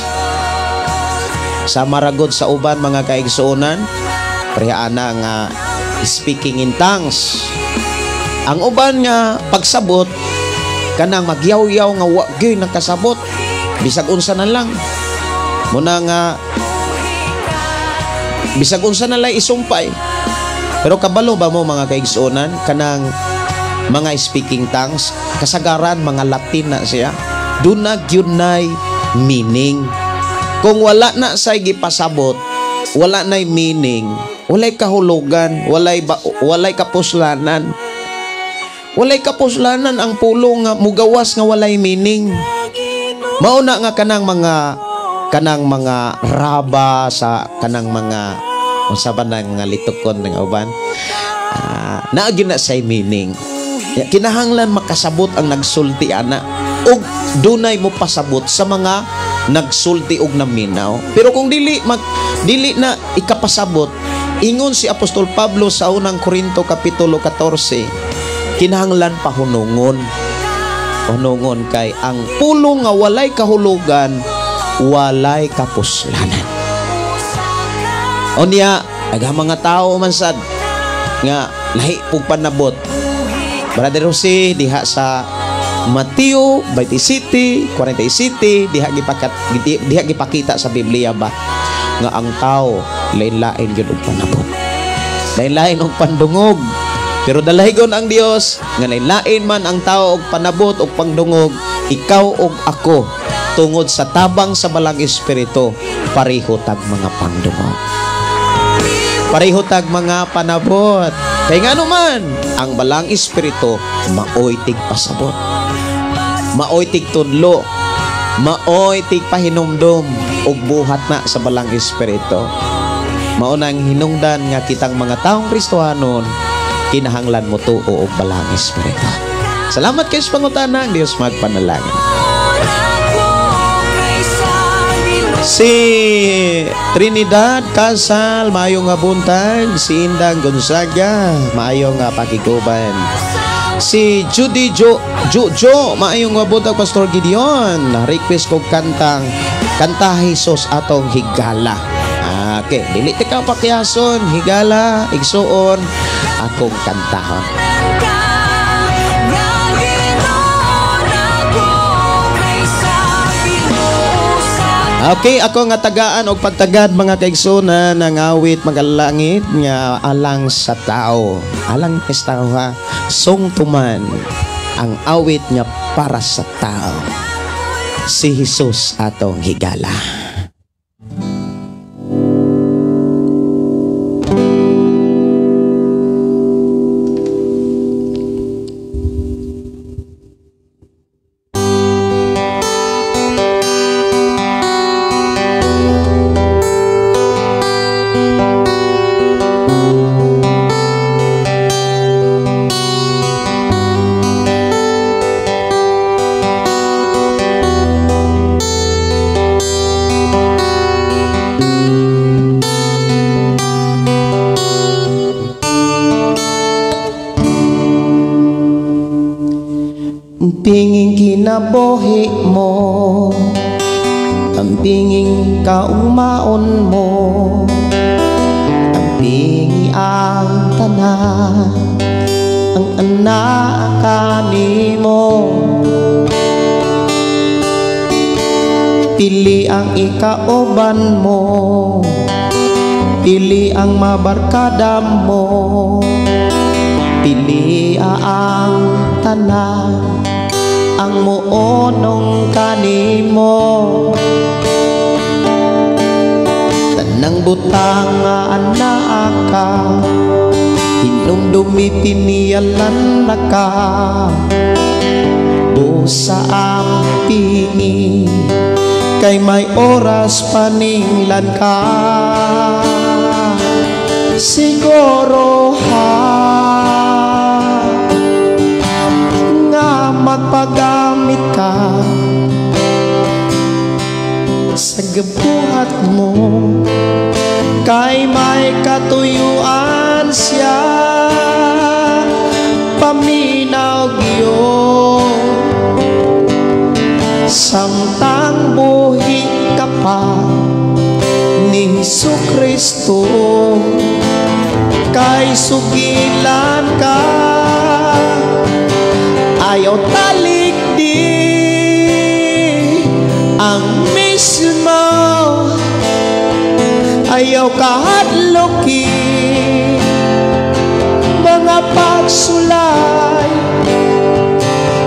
Sa maragod sa uban, mga kaigsuonan, pareha ana nga speaking in tongues. Ang uban nga pagsabot, kanang magyaw-yaw nga wa gyud nakasabot, bisag unsa na lang. Muna nga bisag unsa na lang isumpay. Pero kabalo ba mo, mga kaigsuonan, kanang mga speaking tongues, kasagaran mga Latin na siya. Duna gyud nay meaning. Kung wala na say gipasabot, wala nay meaning, walay kahulugan, walay kapuslanan. Walay kapuslanan ang pulong nga mugawas nga walay meaning. Mao na nga kanang mga raba sa kanang mga unsa ba nang mga litukon ng uban. Naa gyud na say meaning. Ya, kinahanglan makasabot ang nagsulti ana ug dunay mo pasabot sa mga nagsulti og naminaw. Pero kung dili na ikapasabot, Ingon si Apostol Pablo sa unang Korinto Kapitulo 14, kinahanglan pahunungon. Pahunungon kay ang pulong nga walay kahulugan, walay kapuslanan. Unya, daghang mga tao man sad nga lahi pug panabot. Brother Jose, diha sa Mateo 27, 47, diha gipakita sa Biblia ba nga ang tao lain-lain gyud og panabot. Lain-lain og pandungog. Pero dalahigon ang Dios nga lain-lain man ang tao og panabot og pangdungog, ikaw og ako tungod sa tabang sa Balang Espiritu, pareho tag mga pangdungog. Pareho tag mga panabot. Kay ngano man, ang Balang Espiritu maoy tigpasabot. Maoy tigtudlo. Maoy tigpahinumdom og buhat na sa Balang Espiritu. Mao nang hinungdan nga kitang mga taong Kristohanon kinahanglan mo tuo og Balang Espiritu. Salamat kay sa pangutana, ang Dios magpanalangin. Si Trinidad Casal, maayong nga buntag. Si Indang Gonzaga, maayong nga pakiguban. Si Judy Jo Jojo, maayong nga buntag. Pastor Gideon, request kog kantang Kanta Jesus atong higala. Okay, dili ti ka pakiason, higala, igsuon, akong kantahon. Okay, ako nga tagaan og pagtagad mga kaigsunan ng awit magalangit nga alang sa tao. Alang sa tao ha. Song tuman ang awit nga para sa tao. Si Jesus atong higala. Pinging kinabuhi mo, ang pinging kaumaon mo, ang pingi ang tanan, ang anak kanimo. Pili ang ikauban mo, pili ang mabarkada mo, pili ang tanan, ang muonong kanimo. Tanang butang nga anaa ka, hinumdumi piniyalan na ka. Busa ang pingi, kay may oras paninglan ka. Siguro ha, nga magpagamit ka sa gabuhat mo, kay may katuyuan siya. Paminaw gyud samtang buhi ka pa ni Hesus Kristo, kay sugilan ka, ayaw talikdi ang mismo, ayaw kahadloki mga pagsulay,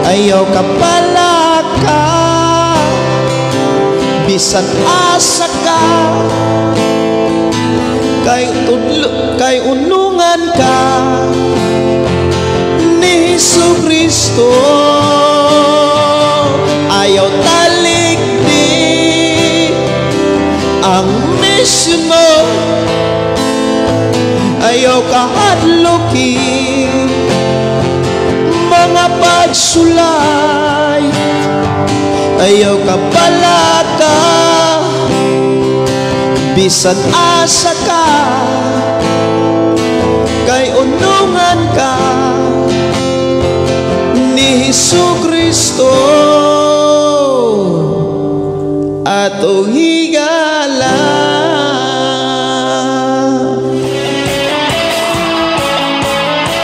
ayaw kapalaka bisan asa ka, kay tudlo, kay unungan ka ni Hesus Kristo. Ayaw talikdi ang mismo, ayaw kahadloki mga pagsulay, ayaw kapalaka bisan asa ka, Unungan ka ni Hesus Kristo, atong higala.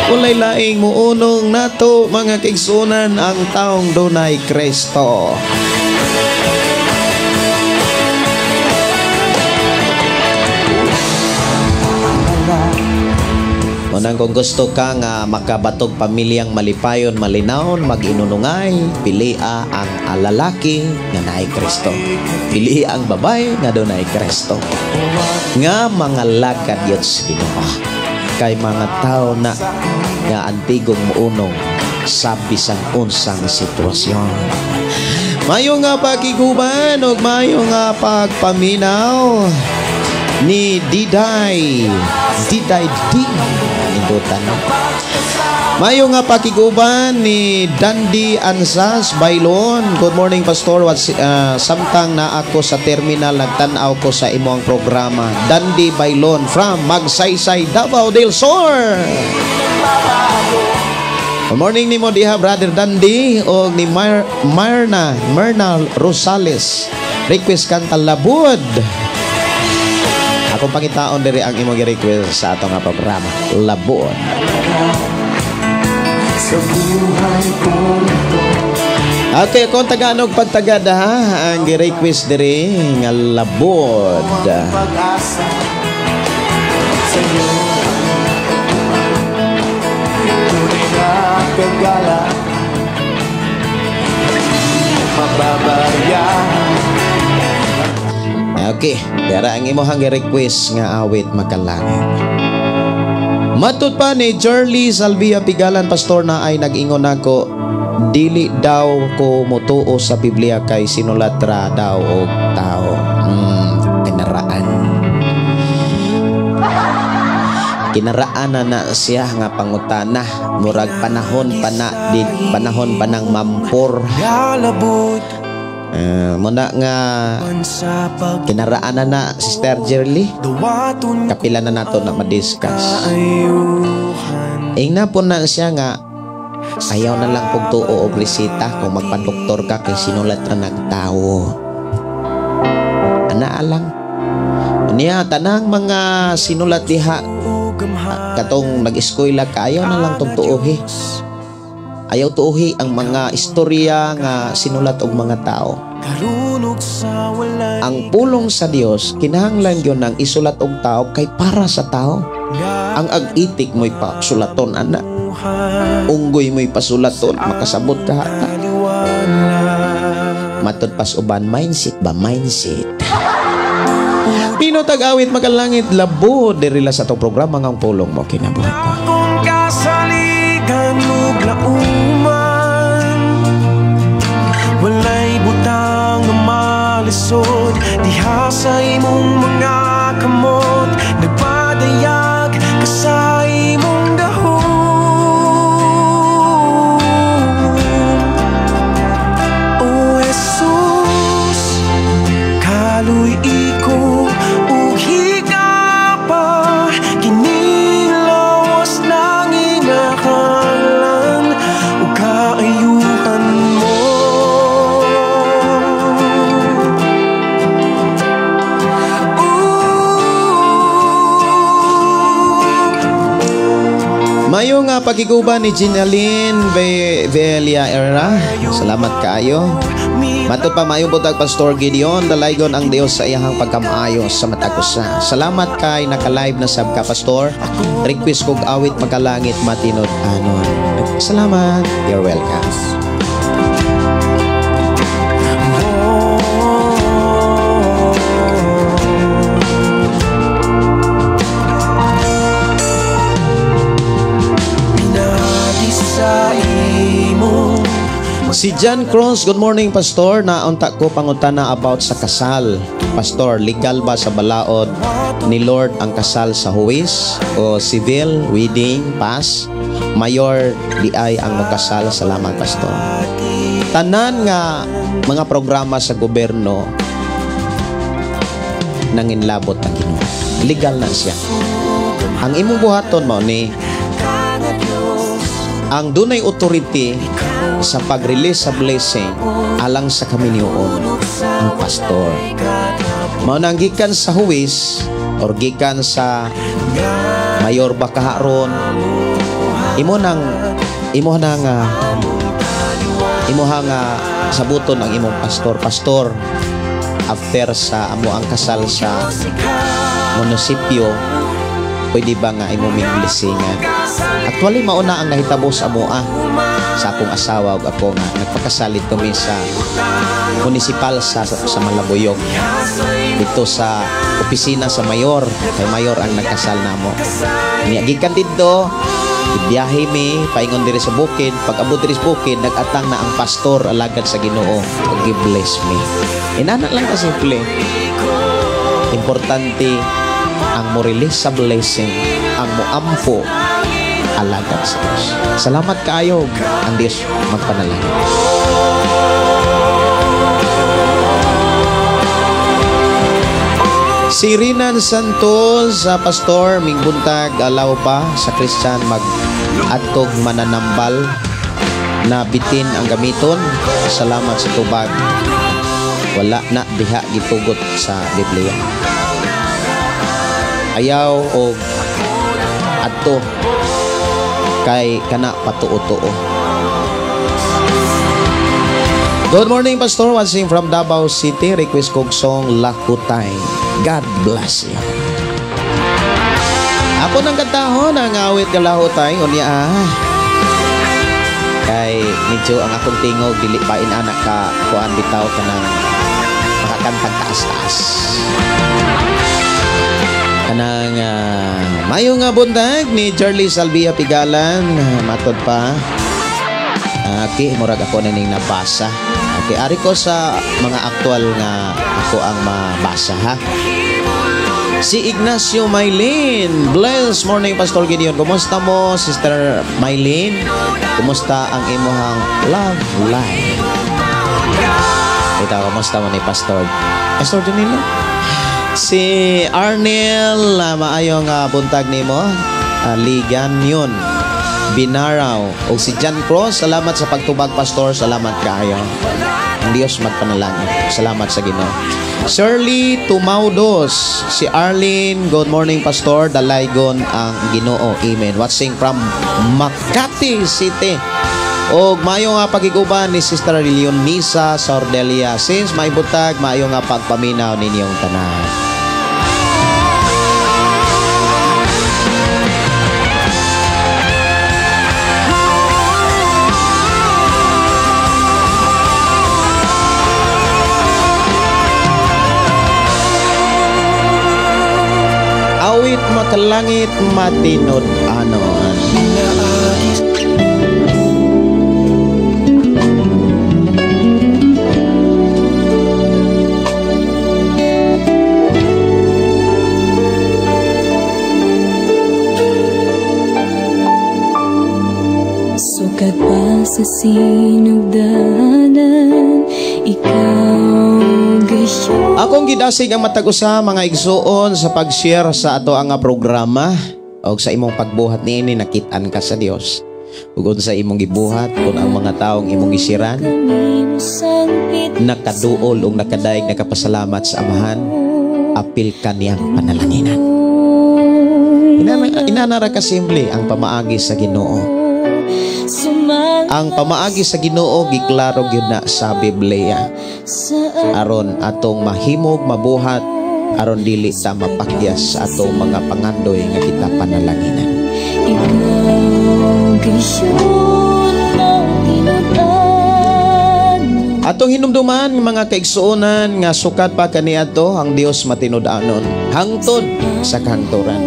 Walay laing muunong nato, mga kaigsunan, ang taong dunay Kristo. Unang kung gusto ka nga makabatog pamilyang malipayon, malinawon, mag-inunungay, pilia ang lalaki nga naay Kristo. Pili ang babae nga dunay Kristo. Nga mga lakad yun sa Ginoo. Kay mga tao na nga antigong muunong sa bisan unsang sitwasyon. Mayo nga pakiguban ug mayo nga pagpaminaw ni Diday. Diday D. Nindutan, no? Mayo nga pakiguban ni Dandy Ansas Bailon. Good morning, Pastor. Samtang na ako sa terminal, nagtan-aw ko sa imong programa. Dandy Bailon from Magsaysay, Davao del Sur. Good morning nimo diha, Brother Dandy, og ni Myrna Rosales. Request kanta Labud. Akong pangitaon diri ang imong gi-request sa atong nga programa, Labud. Sa buhay kong ito. Okay, akong taganog pagtagad ha, ang gi-request diri nga Labud. Pag-asa sa iyo, tunay na kagala, mababayaran. Okay, dara ang imong gi-request nga awit makalangit. Matud pa ni Jerly Salvia Pigalan, Pastor, na ay nag-ingon nako, dili daw ko motuo sa Biblia kay sinulat ra daw og tao. Kinaraan. Kinaraan na na siya nga pangutana, murag panahon pa na, di, panahon pa ng mampor. Muna nga kinaraan na na Sister Jerly, kapila na nato na madiscuss. Ingna po na siya nga ayaw na lang pugtuo og resita kung magpadoktor ka kay sinulat ra nagtawo. Ana lang niya tanang mga sinulat diha katong nag-eskwela ka, ayaw na lang tong tuohi. Ayaw tuohi ang mga istorya nga sinulat og mga tao. Ang pulong sa Dios kinahanglan gyud nang isulat og tao kay para sa tao. Ang ag-itik mo'y pasulaton ana. Unggoy mo'y pasulaton, makasabot ka hata. Matud pas uban mindset ba mindset. Pino tag-awit makalangit labo diri la sa atong programa nga ang pulong mo kinabuhi ko. Akong kasaligan ug lauman, walay butang nga malisod diha sa imong mga kamot, nagpadayag ka sa imong gahom. O Jesus, kaluy-i ko ug higapa, kinilawas ng inakalan ug kaayuhan mo. Mayo nga pagkiguban ni Ginaline Velia Era. Salamat kaayo. Matod pa maayong buntag, Pastor Gideon, dalaygon ang Dios sa iyahang pagkamaayo sa matag usa. Salamat kay naka-live na sab ka, Pastor. Request kog awit makalangit matinod anon. Salamat. You're welcome. Si John Cross, good morning, Pastor. Naunta ko pangutana about sa kasal. Pastor, legal ba sa balaod ni Lord ang kasal sa huwis o civil wedding pass? Mayor di ay ang makasal. Salamat, Pastor. Tanan nga mga programa sa gobyerno nanginlabot ang Ginoo. Legal na siya. Ang imong buhaton mao ni Ang dunay authority sa pag-release sa blessing alang sa kaminyoon, ang pastor. Mao nang gikan sa huwis or gikan sa mayor ba kaharon, imo nang imo nga sabuton ang imong pastor. Pastor, after sa amo ang kasal sa munisipyo, pwede ba nga imo ming blessingan? Actually, mauna ang nahitabo sa amoa, sa akong asawa ug ako nga nagpakasal dito mi sa munisipal sa Malabuyok, dito sa opisina sa mayor, kay mayor ang nagkasal namo. Niya gikan didto, ibiyahe mi paingon diri sa bukid. Pag abot diri sa bukid, nagatang na ang pastor alagad sa Ginoo ug gi-bless me. Inana lang ka simple. Importante ang mo release sa blessing, ang moampo alagad sa Dios. Salamat kaayo, ang Dios magpanalangin. Si Rinan Santos, sa pastor, mingbuntag alaw pa sa Christian mag adtog mananambal na bitin ang gamiton. Salamat sa tubag. Wala na diha gitugot sa Biblia. Ayaw og adto kay kana patuo-tuo. Good morning, Pastor. Watching from Davao City. Request kog song Lakutay. God bless you. Ako nang kantahon ang awit nga Lahutay. Unya ah. Kay medyo ang akong tingog dili pa inanak ka kuan bitaw kanang makakantang taas-taas. Kanang mayo nga buntag ni Charlie Salvia Pigalan, matod pa. Okay, murag ako na ning nabasa. Okay, ari ko sa mga aktual nga ako ang mabasa ha. Si Ignacio Maylin. Bless morning, Pastor Gideon. Kumusta mo, Sister Maylin? Kumusta ang imuhang love life? Ito, kumusta mo ni Pastor? Pastor Danilo? Si Arnel, maayong buntag nimo. Ligan yun. Binaraw. O si John Cross, salamat sa pagtubag, Pastor. Salamat kaayo. Ang Diyos magpanalangin. Salamat sa Ginoo. Shirley Tumaudos. Si Arlene, good morning, Pastor. Dalaygon ang Ginoo. Amen. Watching from Makati City. Og maayo nga pagiguban ni Sister Leonisa Sordelia. Since may butag, maayo nga pagpaminaw ninyong tanan. Awit makalangit matinud-anon. Sukad pa sa sinugdanan, ikaw gayon. Akong gidasig ang matag usa mga igsuon sa pag-share sa ato ang programa og sa imong pagbuhat niini nakit-an ka sa Dios. Ug sa imong gibuhat kun ang mga taong imong gisiran nakaduol ug nakadaig nakapasalamat sa Amahan, apil ka niyang panalanginan. Inanara ka simple ang pamaagi sa Ginoo. Ang pamaagi sa Ginoo giklaro gyud na sa Biblia. Aron atong mahimog mabuhat, aron dili ta mapakyas sa atong mga pangandoy nga kita panalanginan. Atong hinumduman mga kaigsuonan nga sukat pa kaniadto ang Dios matinud-anon hangtod sa kahangturan.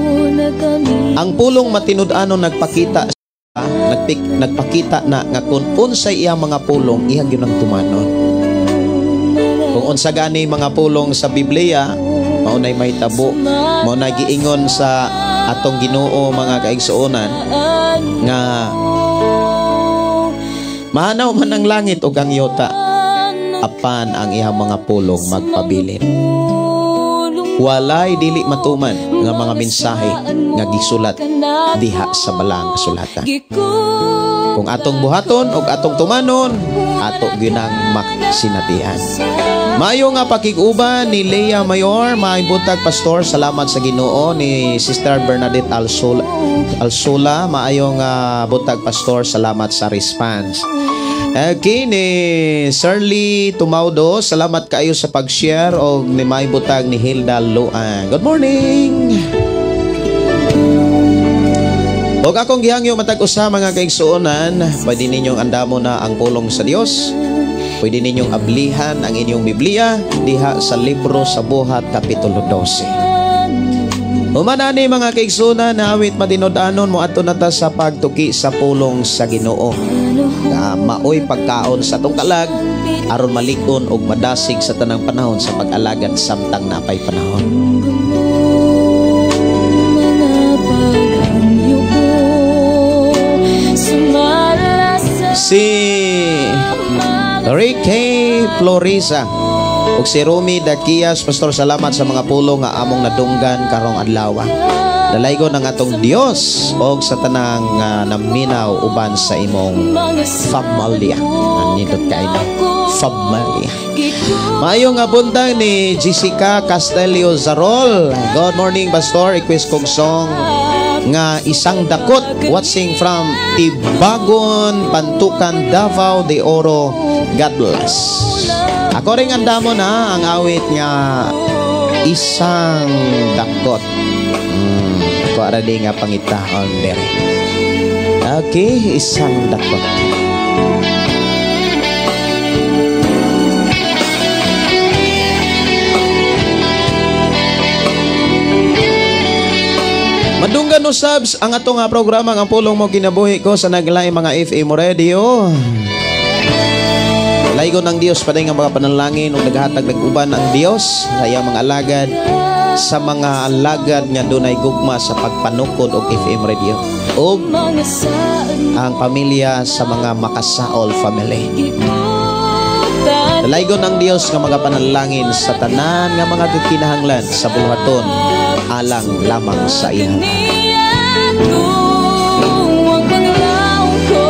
Ang pulong matinud-anon nagpakita nagpakita na nga kung unsay iyang mga pulong iyang gyud ang tumanon. Kung unsa gani mga pulong sa Biblia, mao nay mahitabo, mao nay giingon sa atong Ginoo mga kaigsuonan nga mahanaw man ang langit ug ang yuta, apan ang iyang mga pulong magpabilin. Walay dili matuman nga mga mensahe nga gisulat diha sa balaang kasulatan. Kung atong buhaton og atong tumanon, ato ginang maksinatian. Maayo nga pakig-uban ni Leia Mayor, maayong buntag, Pastor, salamat sa Ginoo. Ni Sister Bernadette Alsola, Alsola, maayong buntag, Pastor, salamat sa response. Okay, ni Shirley Tumaudo, salamat kaayo sa pag-share, og ni maayong buntag ni Hilda Luan. Good morning! Og akong gihangyo matag usa, mga kaigsuonan, pwede ninyong andamo na ang pulong sa Dios. Pwede ninyong ablihan ang inyong Biblia diha sa libro sa Buhat, Kapitulo 12. Human ani, mga kaigsuonan, na awit matinud-anon, moadto na ta sa pagtuki sa pulong sa Ginoo. Nga maoy pagkaon sa atong kalag aron malig-on og madasig sa tanang panahon sa pag-alagad samtang napay panahon. Mga paghangyo ko sumala sa Si Ricky Florisa ug si Romy Dakias, "Pastor, salamat sa mga pulong nga among nadunggan karong adlaw. Dalaygon ang atong Dios og sa tanang naminaw uban sa imong familia." Nindot kay no? Familia. Maayo nga buntag ni Jessica Castelio Zarol. "Good morning, Pastor. Request kog song nga 'Isang Dakot.' Watching from Tibagon, Pantukan, Davao de Oro. God bless." Ako rin andamo na ang awit nga 'Isang Dakot.' Ako ara di nga pangitaon dere. Okay, 'Isang Dakot.' Madunggan usab ang atong nga programa nga Pulong Mo Kinabuhi Ko sa naglaing mga FM Radio. Laygon ng Dios paday nga mga panalangin ug naghatag nag-uban ang Dios sa iyang mga alagad, sa mga alagad nga dunay gugma sa pagpanukod og FM Radio ug mga saad ang pamilya sa mga Makasaol family. Gikutan. Dalaygon ang Dios nga mga panalangin sa tanan nga mga gikinahanglan sa buluhaton alang lamang sa iyang. Niya ang paglaom ko,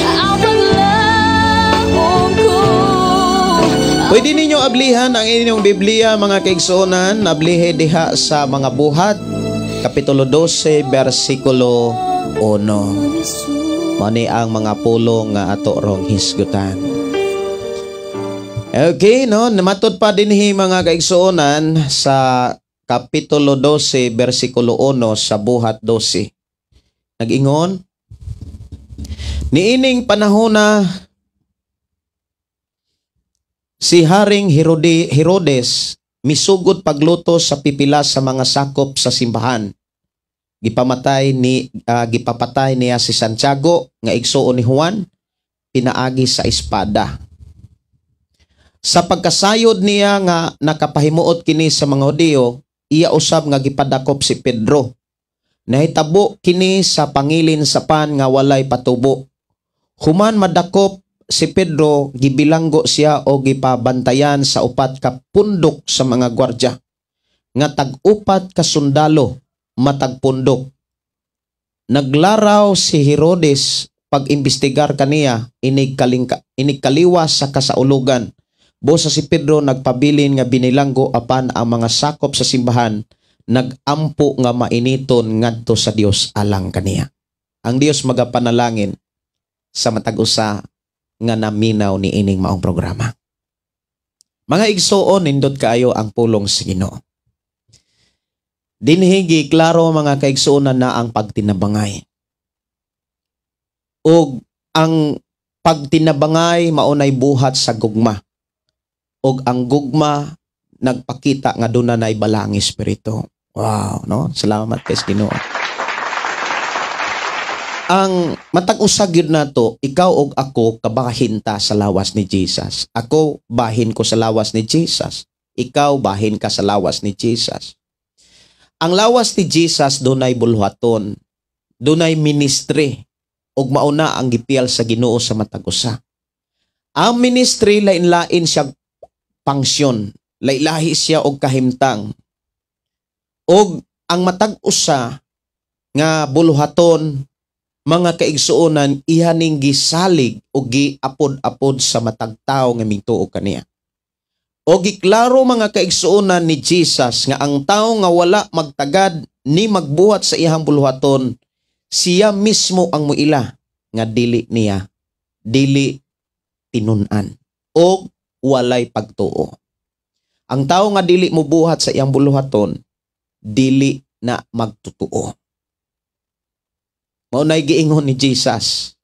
ang paglaom ko. Pwede ninyo ablihan ang inyong Biblia, mga kaigsuonan, ablihe diha sa mga Buhat, Kapitulo 12, versikulo 1. Mani ang mga pulong nga ato rong hisgutan. Okay, no, namatod pa dinhi, mga kaigsuonan, sa Kapitulo 12, versikulo 1 sa Buhat 12. Nag-ingon, "Niining panahona si Haring Herodes misugod pagluto sa pipila sa mga sakop sa simbahan. Gipapatay niya si Santiago nga igsuon ni Juan pinaagi sa espada. Sa pagkasayod niya nga nakapahimuot kini sa mga Hudiyo, iya usab nga gipadakop si Pedro. Nahitabo kini sa pangilin sa pan nga walay patubo. Human madakop si Pedro, gibilanggo siya o gipabantayan sa 4 ka pundok sa mga gwardya, nga tag-4 ka sundalo matag pundok. Naglaraw si Herodes pag-imbestigar kaniya inig kaliwas sa kasaulugan. Busa si Pedro nagpabilin nga binilanggo, apan ang mga sakop sa simbahan nagampo nga mainiton ngadto sa Dios alang kaniya." Ang Dios magapanalangin sa matag usa nga naminaw ni ining maong programa. Mga igsuon, nindot kaayo ang pulong sa Ginoo. Dinhi klaro, mga kaigsuonan, na ang pagtinabangay. Og ang pagtinabangay maunay buhat sa gugma. Og ang gugma nagpakita nga duna nay balaang espiritu. Wow, no? Salamat kay Ginoo. Ang matag usa gyud nato, ikaw og ako, kabahin ta sa lawas ni Jesus. Ako, bahin ko sa lawas ni Jesus. Ikaw, bahin ka sa lawas ni Jesus. Ang lawas ni Jesus dunay buluhaton, dunay ministry, ug mauna ang gipiyal sa Ginoo sa matag usa. Ang ministry, lain-lain siya pangsyon, lailahi siya og kahimtang. Og ang matag usa nga buluhaton mga kaigsuonan, iha ning gisalig o giapod-apod sa matag tawo nga mituo kaniya. O giklaro, mga kaigsuonan, ni Jesus nga ang tao nga wala magtagad ni magbuhat sa iyang buluhaton, siya mismo ang muila nga dili niya, dili tinun-an o walay pagtuo. Ang tao nga dili mobuhat sa iyang buluhaton, dili na magtutuo. Mao nay giingon ni Jesus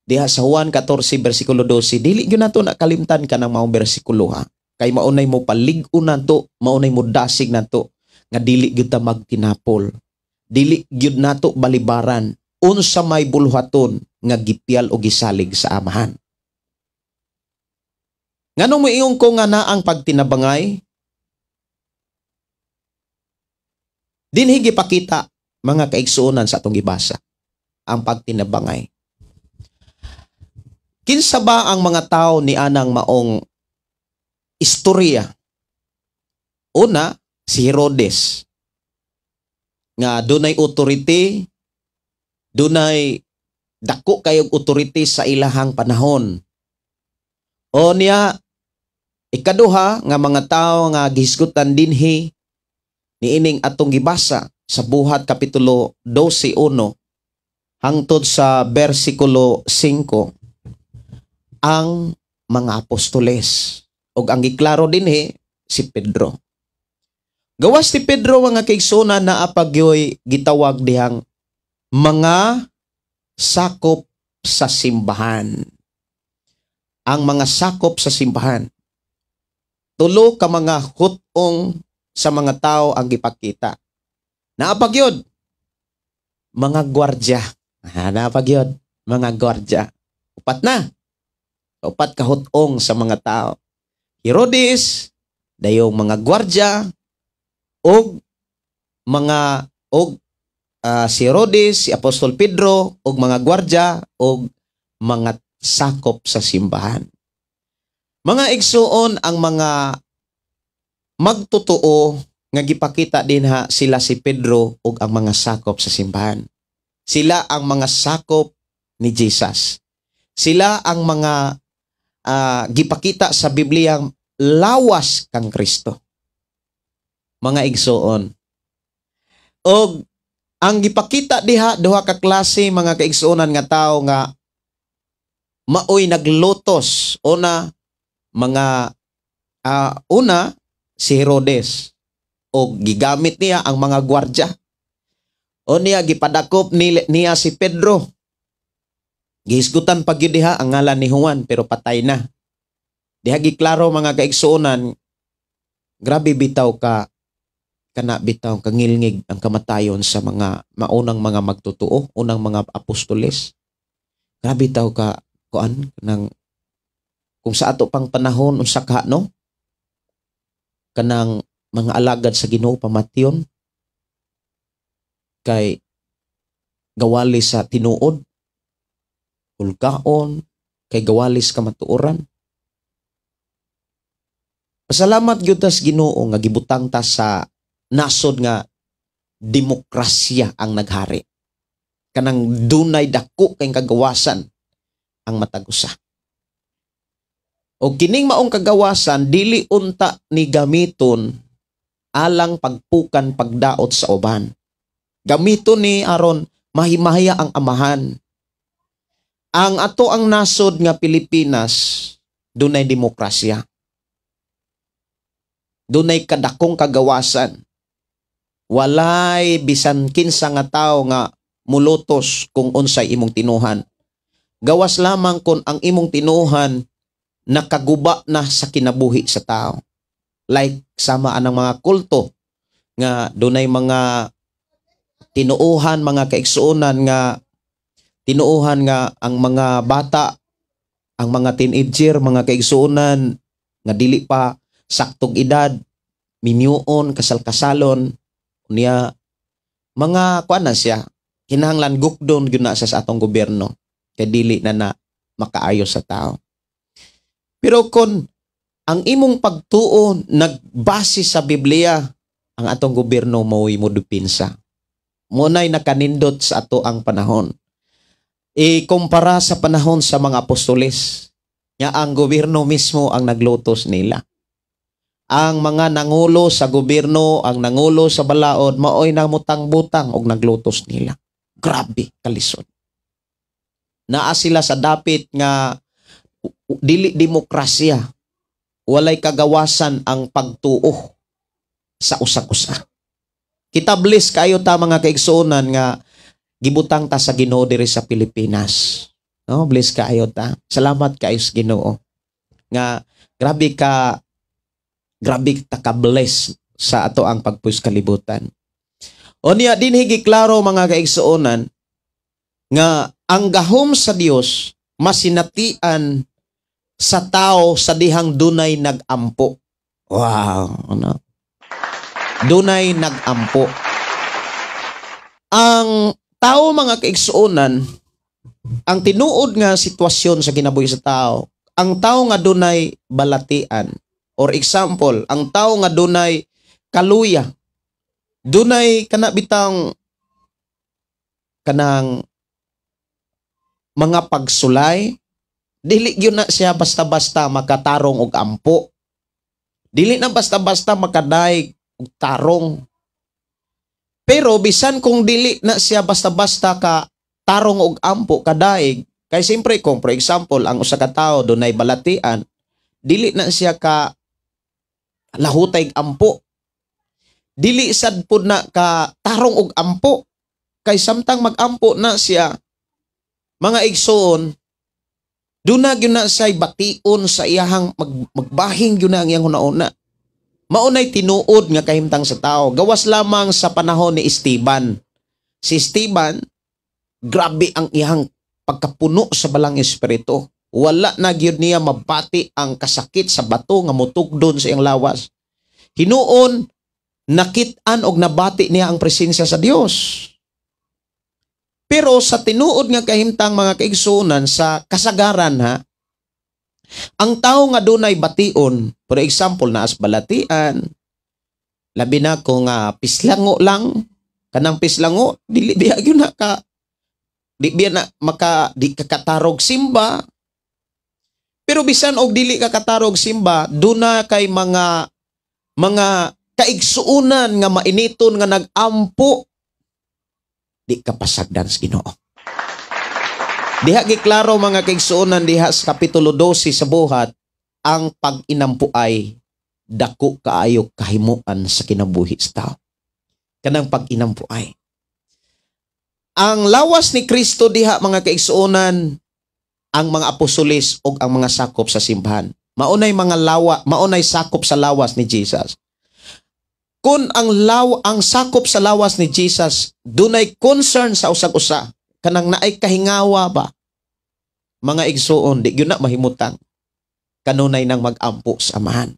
diha sa Juan 14 bersikulo 12. Dili gyud nato na kalimtan kanang maong bersikulo, ha. Kay maunay mo palig-on nato, maunay mo dasig nato nga dili gyud ta magtinapol. Dili gyud nato balibaran unsa may buluhaton nga gipiyal o gisalig sa Amahan. Nganong moingon ko nga naa ang pagtinabangay? Dinhi gipakita, mga kaigsuonan, sa atong gibasa ang pagtinabangay. Kinsa ba ang mga tao ni anang maong istorya? Una, si Herodes nga dunay authority, dunay dako kayog authority sa ilahang panahon. O niya, ikaduha nga mga tao nga gihisgutan dinhi niining atong gibasa sa Buhat kapitulo 12:1 hangtod sa bersikulo 5, ang mga apostoles, ug ang giklaro dinhi si Pedro. Gawas ni Pedro, mga kaigsuonan, naa pa gyoy gitawag dihang mga sakop sa simbahan. Ang mga sakop sa simbahan. Tulo ka mga hutong sa mga tao ang gipakita. Naa pa gyud mga gwardya. Ah, naa pa gyud mga gwardya. Upat na. Upat ka hutong sa mga tao. Herodes, dayong mga gwardya, og mga og si Herodes, si Apostol Pedro, og mga gwardya, og mga sakop sa simbahan. Mga igsuon, ang mga magtotoo nga gipakita dinha, sila si Pedro ug ang mga sakop sa simbahan. Sila ang mga sakop ni Jesus. Sila ang mga gipakita sa Biblia lawas kang Kristo. Mga igsuon. Og ang gipakita diha, duha ka klase, mga kaigsuonan, nga tao nga maoy naglutos. Una, mga una si Herodes o gigamit niya ang mga gwardya. O niya gipadakop niya si Pedro. Gihisgutan pa gyud diha ang ngalan ni Juan, pero patay na. Diha giklaro, mga kaigsuonan, grabe bitaw ka kana bitaw kangilngig ang kamatayon sa mga maunang mga magtotoo, unang mga apostoles. Grabe bitaw ka kuan nang kung sa ato pang panahon, unsa ka, no, kanang mga alagad sa Ginoo pamatyon kay gawali sa tinuod, hulgaon kay gawali sa kamatuoran. Pasalamat gyud ta sa Ginoo nga gibutang ta sa nasod nga demokrasya ang naghari, kanang dunay dako kay kagawasan ang matag usa. O kining maong kagawasan, dili unta ni gamiton alang pagpukan, pagdaot sa uban. Gamiton ni aron mahimaya ang Amahan. Ang ato ang nasod nga Pilipinas, dunay demokrasya. Dunay kadakong kagawasan. Walay bisan kinsa nga tawo nga mulutos kung unsay imong tinuhan. Gawas lamang kung ang imong tinuhan nakaguba na sa kinabuhi sa tao. Like sama anang mga kulto nga dunay mga tinuohan, mga kaigsuonan, nga tinuohan nga ang mga bata, ang mga teenager, mga kaigsuonan, nga dili pa saktog edad, minyuon, kasal-kasalon niya, mga kuan na siya, kinahanglan gukdon gyud na siya sa atong gobyerno kay dili na na makaayo sa tao. Pero kung ang imong pagtuo nagbase sa Biblia, ang atong gobyerno mo'y mo depinsa. Muna'y nakanindot sa ato ang panahon. Ikumpara sa panahon sa mga apostoles, nga ang gobyerno mismo ang naglutos nila. Ang mga nangulo sa gobyerno, ang nangulo sa balaod, maoy namutang-butang og naglutos nila. Grabe kalisod. Naa sila sa dapit nga dili demokrasya. Walay kagawasan ang pagtuo sa usag-usa. Kita, bless kayo ta, mga kaigsuonan, nga gibutang ta sa Ginoo diri sa Pilipinas. No, bless kaayo ta. Salamat kaayo sa Ginoo. Nga grabe ta ka bless sa ato ang pagpuyo sa kalibutan. Unya dinhi giklaro, mga kaigsuonan, nga ang gahom sa Dios masinatian sa tao sa dihang dunay nagampo. Wow, ano? Dunay nagampo. Ang tao, mga kaigsuonan, ang tinuod nga sitwasyon sa kinabuhi sa tao, ang tao nga dunay balatian, or example, ang tao nga dunay kaluya, dunay kana bitang kanang mga pagsulay, dili gyud na siya basta-basta makatarong og ampo. Dili na basta-basta makadaig og tarong. Pero bisan kung dili na siya basta-basta ka tarong og ampo, kadaig, kay siyempre kung for example ang usa ka tawo dunay balatian, dili na siya ka lahutay ampo. Dili sad pud na ka tarong og ampo. Kay samtang magampo na siya, mga igsoon, duna gyud na siya bation sa iyahang magbahing gyud na ang iyang hunauna. Maunay tinuod nga kahimtang sa tao. Gawas lamang sa panahon ni Esteban. Si Esteban, grabe ang iyang pagkapuno sa Balang Espiritu. Wala na gyud niya mabati ang kasakit sa bato nga mutugdon sa iyang lawas. Hinuon, nakit-an og nabati niya ang presensya sa Dios. Pero sa tinuod nga kahimtang, mga kaigsuonan, sa kasagaran ha, ang tao nga dunay bation, for example, naas balatian, labi na kung pislango lang, kanang pislango, dili biya gyud na ka, di biya na maka, di ka katarog simba. Pero bisan og dili ka katarog simba, duna kay mga kaigsuonan nga mainiton nga nagampo, di ka pasagdan sa Ginoo. Diha giklaro, mga kaigsuonan, diha sa kapitulo 12 sa Buhat, ang pag-inampo ay dako kaayo kahimuan sa kinabuhi sa tao. Kanang pag-inampo ay. Ang lawas ni Kristo diha, mga kaigsuonan, ang mga apostoles o ang mga sakop sa simbahan. Maunay mga lawa, maunay sakop sa lawas ni Jesus. Kung ang sakop sa lawas ni Jesus dunay concern sa usag-usa, kanang naay kahingawa ba? Mga igsuon, di gyud na mahimutang kanunay nang magampo sa Amahan.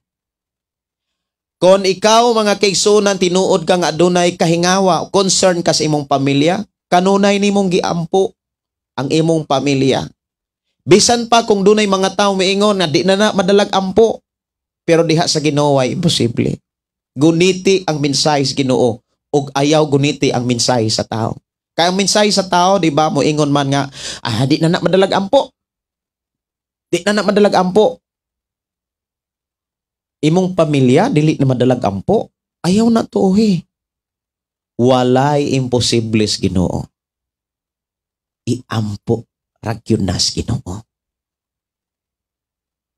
Kung ikaw, mga kaigsuonan, tinuod ka nga adunay kahingawa, concern ka sa imong pamilya, kanunay nimong giampo ang imong pamilya. Bisan pa kung dunay mga tao miingon nga di na na madalag ampo, pero diha sa Ginoo ay imposible. Guniti ang mensahe sa Ginoo ug ayaw guniti ang mensahe sa tao. Kaya ang mensahe sa tao, di ba, moingon man nga, "Ah, di na na madalag ampo. Di na na madalag ampo." Imong pamilya dili na madalag ampo, ayaw na tuohi. Walay imposible sa Ginoo. Iampo ra gyud na sa Ginoo.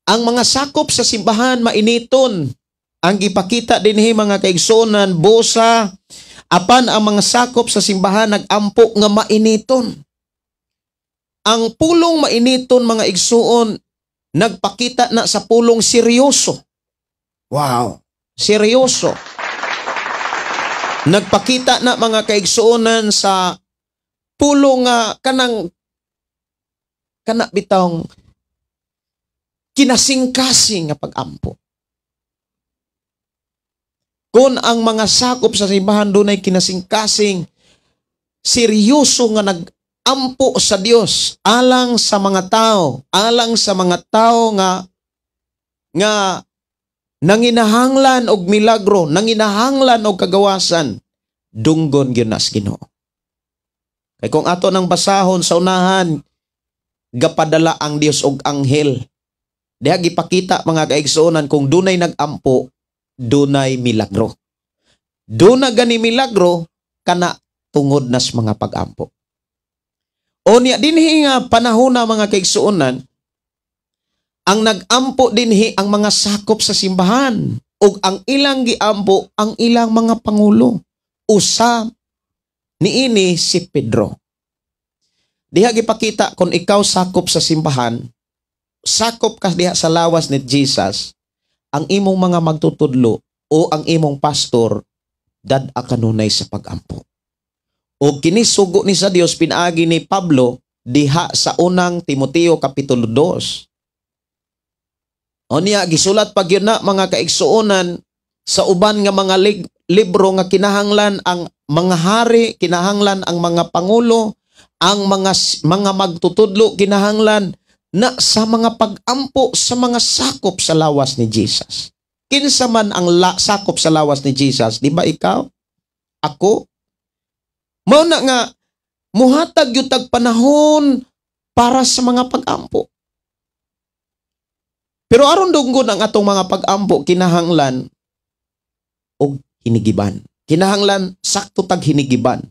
Ang mga sakop sa simbahan mainiton. Ang gipakita dinhi, mga kaigsuonan, busa apan ang mga sakop sa simbahan nagampo nga mainiton. Ang pulong mainiton, mga igsuon, nagpakita na sa pulong seryoso. Wow, seryoso. Nagpakita na, mga kaigsuonan, sa pulong nga kanang kana bitawng kinasingkasing nga pag-ampo. Kung ang mga sakop sa simbahan dunay kinasingkasing seryoso nga nag-ampo sa Dios alang sa mga tao, alang sa mga tao nga nga nanginahanglan og milagro, nanginahanglan og kagawasan, dunggon gyud na sa Ginoo. Kay kung ato nang basahon sa unahan, Gapadala ang Dios og anghel. Diha gipakita, mga kaigsuonan, kung dunay nagampo, dunay milagro. Duna gani milagro kana tungod nas mga pagampo. Unya dinhi nga panahon na, mga kaigsuonan, ang nagampo dinhi ang mga sakop sa simbahan ug ang ilang giampo ang ilang mga pangulo. Usa niini si Pedro. Diha gipakita kung ikaw sakop sa simbahan, sakop ka diha sa lawas ni Jesus, ang imong mga magtutudlo o ang imong pastor dad-a kanunay sa pagampo. O kini sugo ni sa Dios pinaagi ni Pablo diha sa Unang Timoteo kapitulo 2. Unya gisulat pa gyud na, mga kaigsuonan, sa uban nga mga libro nga kinahanglan ang mga hari, kinahanglan ang mga pangulo, ang mga magtutudlo kinahanglan na sa mga pagampo sa mga sakop sa lawas ni Jesus. Kinsa man ang sakop sa lawas ni Jesus, di ba ikaw? Ako? Mao na nga muhatag gyud tag panahon para sa mga pagampo. Pero aron dunggon ang atong mga pagampo, kinahanglan og hinigiban. Kinahanglan sakto tag hinigiban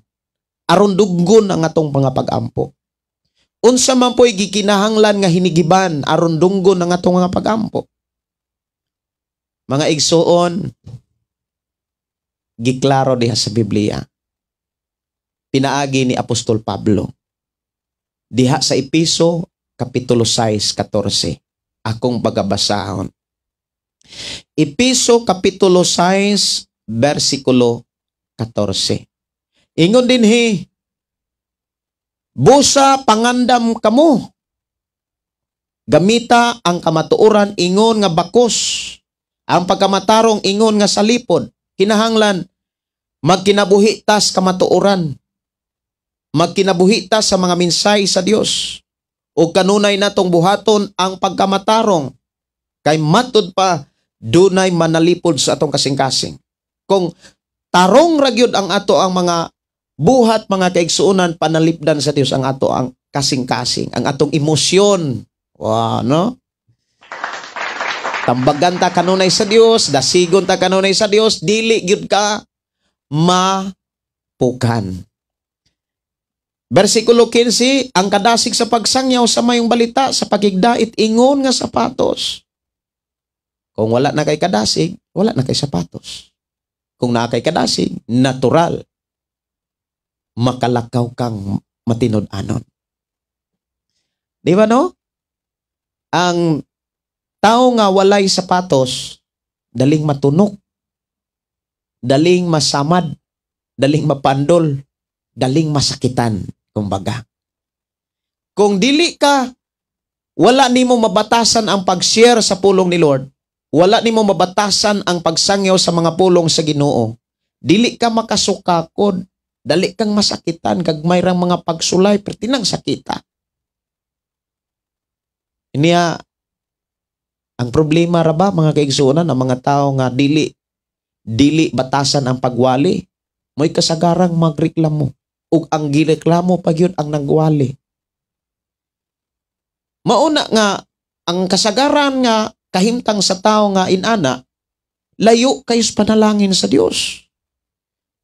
aron dunggon ang atong mga pagampo. Unsa man po'y gikinahanglan nga hinigiban aron dunggon ang atong mga pagampo? Mga igsuon, giklaro diha sa Biblia. Pinaagi ni Apostol Pablo. Diha sa Epeso, Kapitulo 6:14. Akong pagabasahon. Epeso, Kapitulo 6, versikulo 14. Ingon dinhi, "Busa pangandam kamo. Gamita ang kamatuoran ingon nga bakos, ang pagkamatarong ingon nga salipod." Kinahanglan magkinabuhi tas kamatuoran. Magkinabuhi ta sa mga minsay sa Dios. O kanunay natong buhaton ang pagkamatarong kay matud pa dunay manalipod sa atong kasing-kasing. Kung tarong ra gyud ang ato ang mga buhat, mga kaigsuonan, panalipdan sa Dios ang ato ang kasing-kasing, ang atong emosyon. Wow, no? Tambagan ta kanunay sa Dios, dasigon ta kanunay sa Dios, dili gyud ka mapukan. Versikulo 15, ang kadasig sa pagsangyaw sa mayong balita sa pakigdait ingon nga sapatos. Kung wala na kay kadasig, wala na kay sapatos. Kung naa kay kadasig, natural makalakaw kang matinud-anon. Di ba, no? Ang tao nga walay sapatos, daling matunok, daling masamad, daling mapandol, daling masakitan, kumbaga. Kung dili ka, wala nimo mabatasan ang pag-share sa pulong ni Lord, wala nimo mabatasan ang pagsangyaw sa mga pulong sa Ginoo, dili ka makasukakod, dali kang masakitan, kag mayrang mga pagsulay, pertinang sakita. Niya, ang problema ra ba, mga kaigsuonan, ang mga tao nga dili dili batasan ang pagwali, mo'y kasagarang magreklamo. Ug ang gireklamo pa gyud ang nagwali. Mauna nga ang kasagaran nga kahimtang sa tao nga inana, layo kayo sa panalangin sa Dios.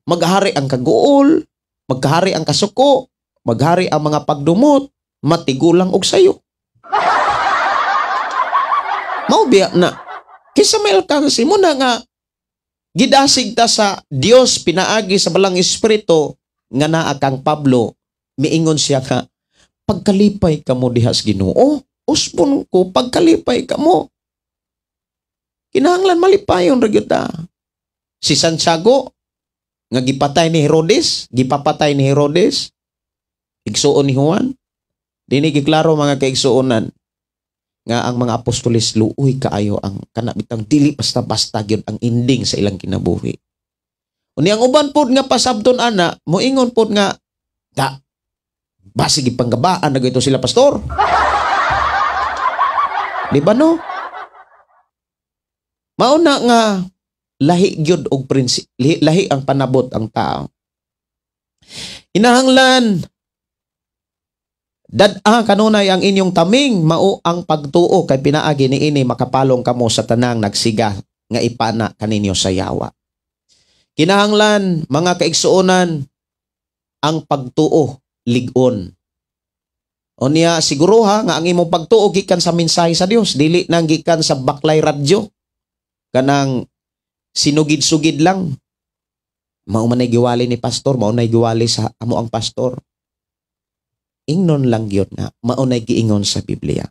Maghari ang kaguol, maghari ang kasuko, maghari ang mga pagdumot, matigulang og sayo. Mao biya na. Kisa may alkansi mo na nga gidasig ta sa Dios pinaagi sa Balang Espiritu nga naa kang Pablo, miingon siya nga pagkalipay kamo diha sa Ginoo. Usbon ko, pagkalipay kamo. Kinahanglan malipayon ra gyud ta. Si Santiago nga gipatay ni Herodes, gipapatay ni Herodes, igsuon ni Juan. Dini giklaro, mga kaigsuonan, nga ang mga apostoles luoy kaayo ang kana bitang dili basta-basta gyud ang ending sa ilang kinabuhi. Unya ang uban pod nga pasabton ana, moingon pod nga da basig ipanggabaan na gito sila, pastor. Di ba, no? Mauna nga lahi gyud og lahi, lahi ang panabot ang tao. Inahanglan Dad-a kanunay ang inyong taming, mao ang pagtuo, kay pinaagi niini makapalong kamo sa tanang nagsiga nga ipana kaninyo sa yawa. Kinahanglan, mga kaigsuonan, ang pagtuo lig-on. Unya siguruha nga ang imong pagtuo gikan sa mensahe sa Dios, dili nang gikan sa baklay radyo. Kanang sinugid-sugid lang. Mao man ay giwali ni pastor, mao nay giwali sa amo ang pastor. Ingnon lang gyud nga mao nay giingon sa Biblia.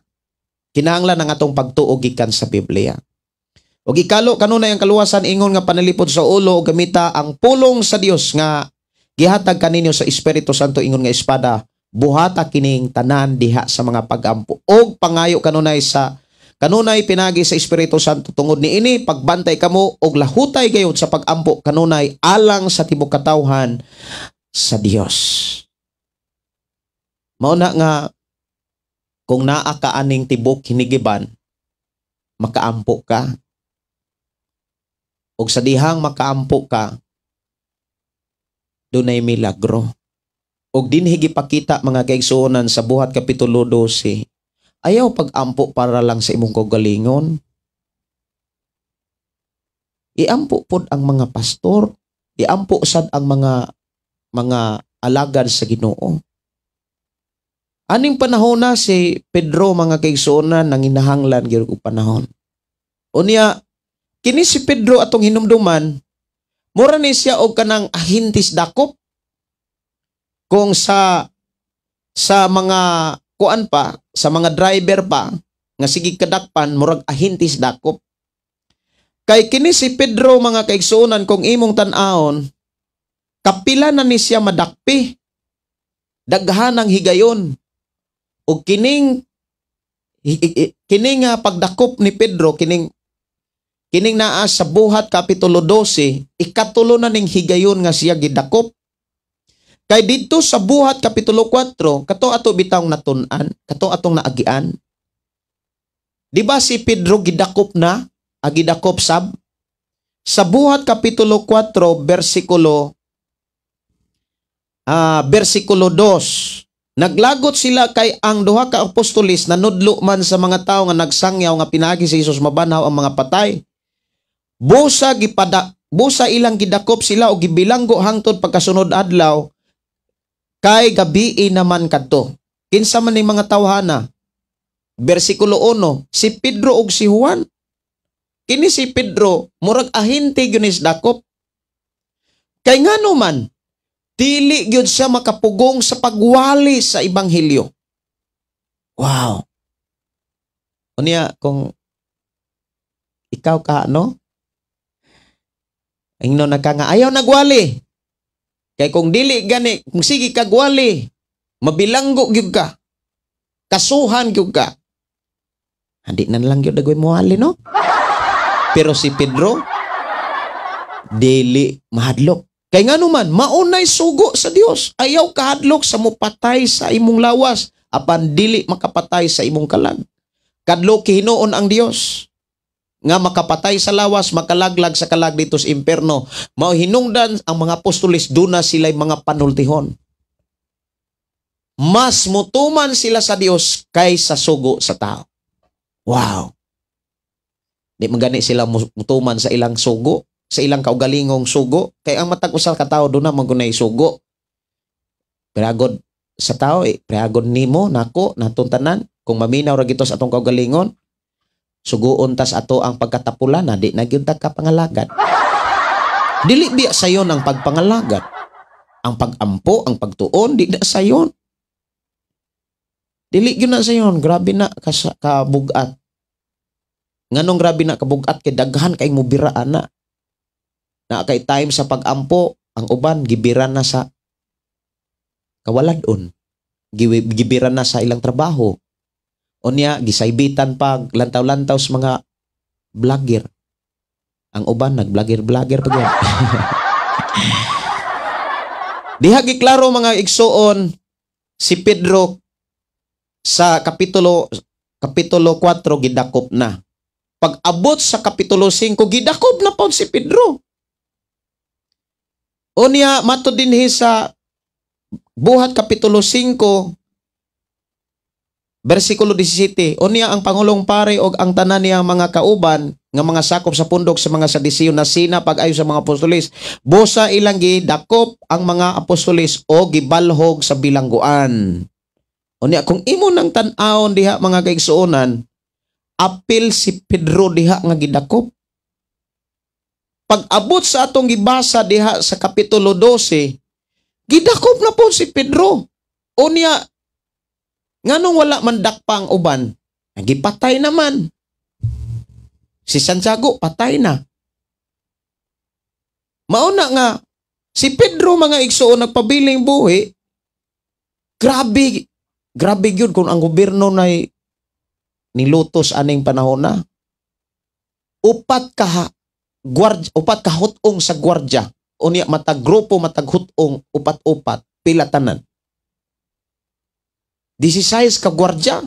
Kinahanglan ang atong pagtuo gikan sa Biblia. Ug ikalo kanunay ang kaluwasan ingon nga panalipod sa ulo, ug gamita ang pulong sa Dios nga gihatag kaninyo sa Espiritu Santo ingon nga espada. Buhata kining tanan diha sa mga pagampo og pangayo kanunay sa kanunay pinagi sa Espiritu Santo. Tungod niini pagbantay kamo og lahutay gayud sa pagampo kanunay alang sa tibok katawhan sa Dios. Mao na nga kung naa ka aning tibok hinigiban, makaampo ka. Og sa dihang makaampo ka, dunay milagro. Og dinhi gipakita, mga kaigsuonan, sa Buhat Kapitulo 12, ayaw pag-ampo para lang sa imong kaugalingon. Iampo pod ang mga pastor, iampo sad ang mga alagad sa Ginoo. Aning panahon na si Pedro, mga kaigsuonan, nanginahanglan gyud og panahon. Unya kini si Pedro atong hinumduman, mura ni siya og kanang ahintis dakop. Kung sa mga kuan pa, sa mga driver pa nga sige kadakpan, murag ahintis dakop. Kay kini si Pedro, mga kaigsuonan, kung imong tan-awon, kapila na ni siya madakpi. Daghan ang higayon. Ug kining pagdakop ni Pedro, kining kining naa sa Buhat Kapitulo 12, ikatulo na ning higayon nga siya gidakop. Kay didto sa Buhat Kapitulo 4, kato ato bitawng natun-an, kato atong naagian. Di ba si Pedro gidakop na, gidakop sab? Sa Buhat Kapitulo 4 bersikulo 2. Naglagot sila kay ang duha ka apostolis nanudlo man sa mga tawo nga nagsangyaw nga pinaagi si Jesus mabanhaw ang mga patay. Busa ilang gidakop sila og gibilanggo hangtod pagkasunod adlaw kay gabii naman kadto. Kinsa man ning mga tawhana? Bersikulo 1, si Pedro ug si Juan. Kini si Pedro murag ahinte gyud ni dakop. Kay ngano man dili gyud siya makapugong sa pagwali sa ebanghelyo. Wow. Unya kung ikaw ka, no? Ingnon na ka nga ayaw nagwali. Kay kung dili gani, kung sige kagwali, mabilanggo gyud ka. Kasuhan gyud ka. Hindi na lang gyud dagoy moali, no? Pero si Pedro dili mahadlok. Kay ngano man, maunay sugo sa Dios. Ayaw kahadlok sa mupatay sa imong lawas apan dili makapatay sa imong kalag. Kadlok hinuon ang Dios nga makapatay sa lawas, makalaglag sa kalag dito sa imperno. Mao hinungdan ang mga apostoles, duna sila'y mga panultihon. Mas mutuman sila sa Dios kaysa sugo sa tao. Wow. Di man gani sila mutuman sa ilang sugo, sa ilang kaugalingong sugo. Kay ang matag usa ka tawo duna man gunay sugo. Preagod sa tao eh, preagod nimo nako natong tanan kung maminaw ra gito sa atong kaugalingon, suguon tas ato ang pagkatapulan na di na gyud ta ka pangalagad. Dili biya sayon ang pagpangalagad. Ang pagampo, ang pagtuon, di na sayon. Dili gyud na sayon, grabe na kabugat. Nganong grabe na kabugat? Kay daghan kay mubira ana. Na kay time sa pagampo, ang uban gibiran na sa kawaladon. Gibiran na sa ilang trabaho. Unya gisaybitan pag lantaw-lantaw sa mga vlogger. Ang uban nag-vlogger-vlogger pa gyud. Diha giklaro, mga igsuon, si Pedro sa kapitulo 4 gidakop na. Pag abot sa kapitulo 5, gidakop na pod si Pedro. Unya matud dinhi sa Buhat Kapitulo 5 Versikulo 17, unya ang pangulong pare og ang tanan niyang mga kauban nga mga sakop sa pundok sa mga Sadiseo nasina pag-ayo sa mga apostoles. Busa ilang gidakop ang mga apostoles o gibalhog sa bilangguan. Unya kung imo nang tan-awon diha, mga kaigsuonan, apil si Pedro diha nga gidakop. Pag abot sa atong gibasa diha sa Kapitulo 12, gidakop na po si Pedro. Unya nganong wala man dakpa ang uban? Gipatay naman. Si Santiago patay na. Mauna nga si Pedro, mga igsuon, nagpabiling buhi. Grabe, grabe gyud kung ang gobyerno nay nilutos aning panahon na. Upat ka gwardya, upat ka hutong sa gwardya. Unya matag grupo, matag hutong, upat-upat, pila tanan? 16 ka gwardya.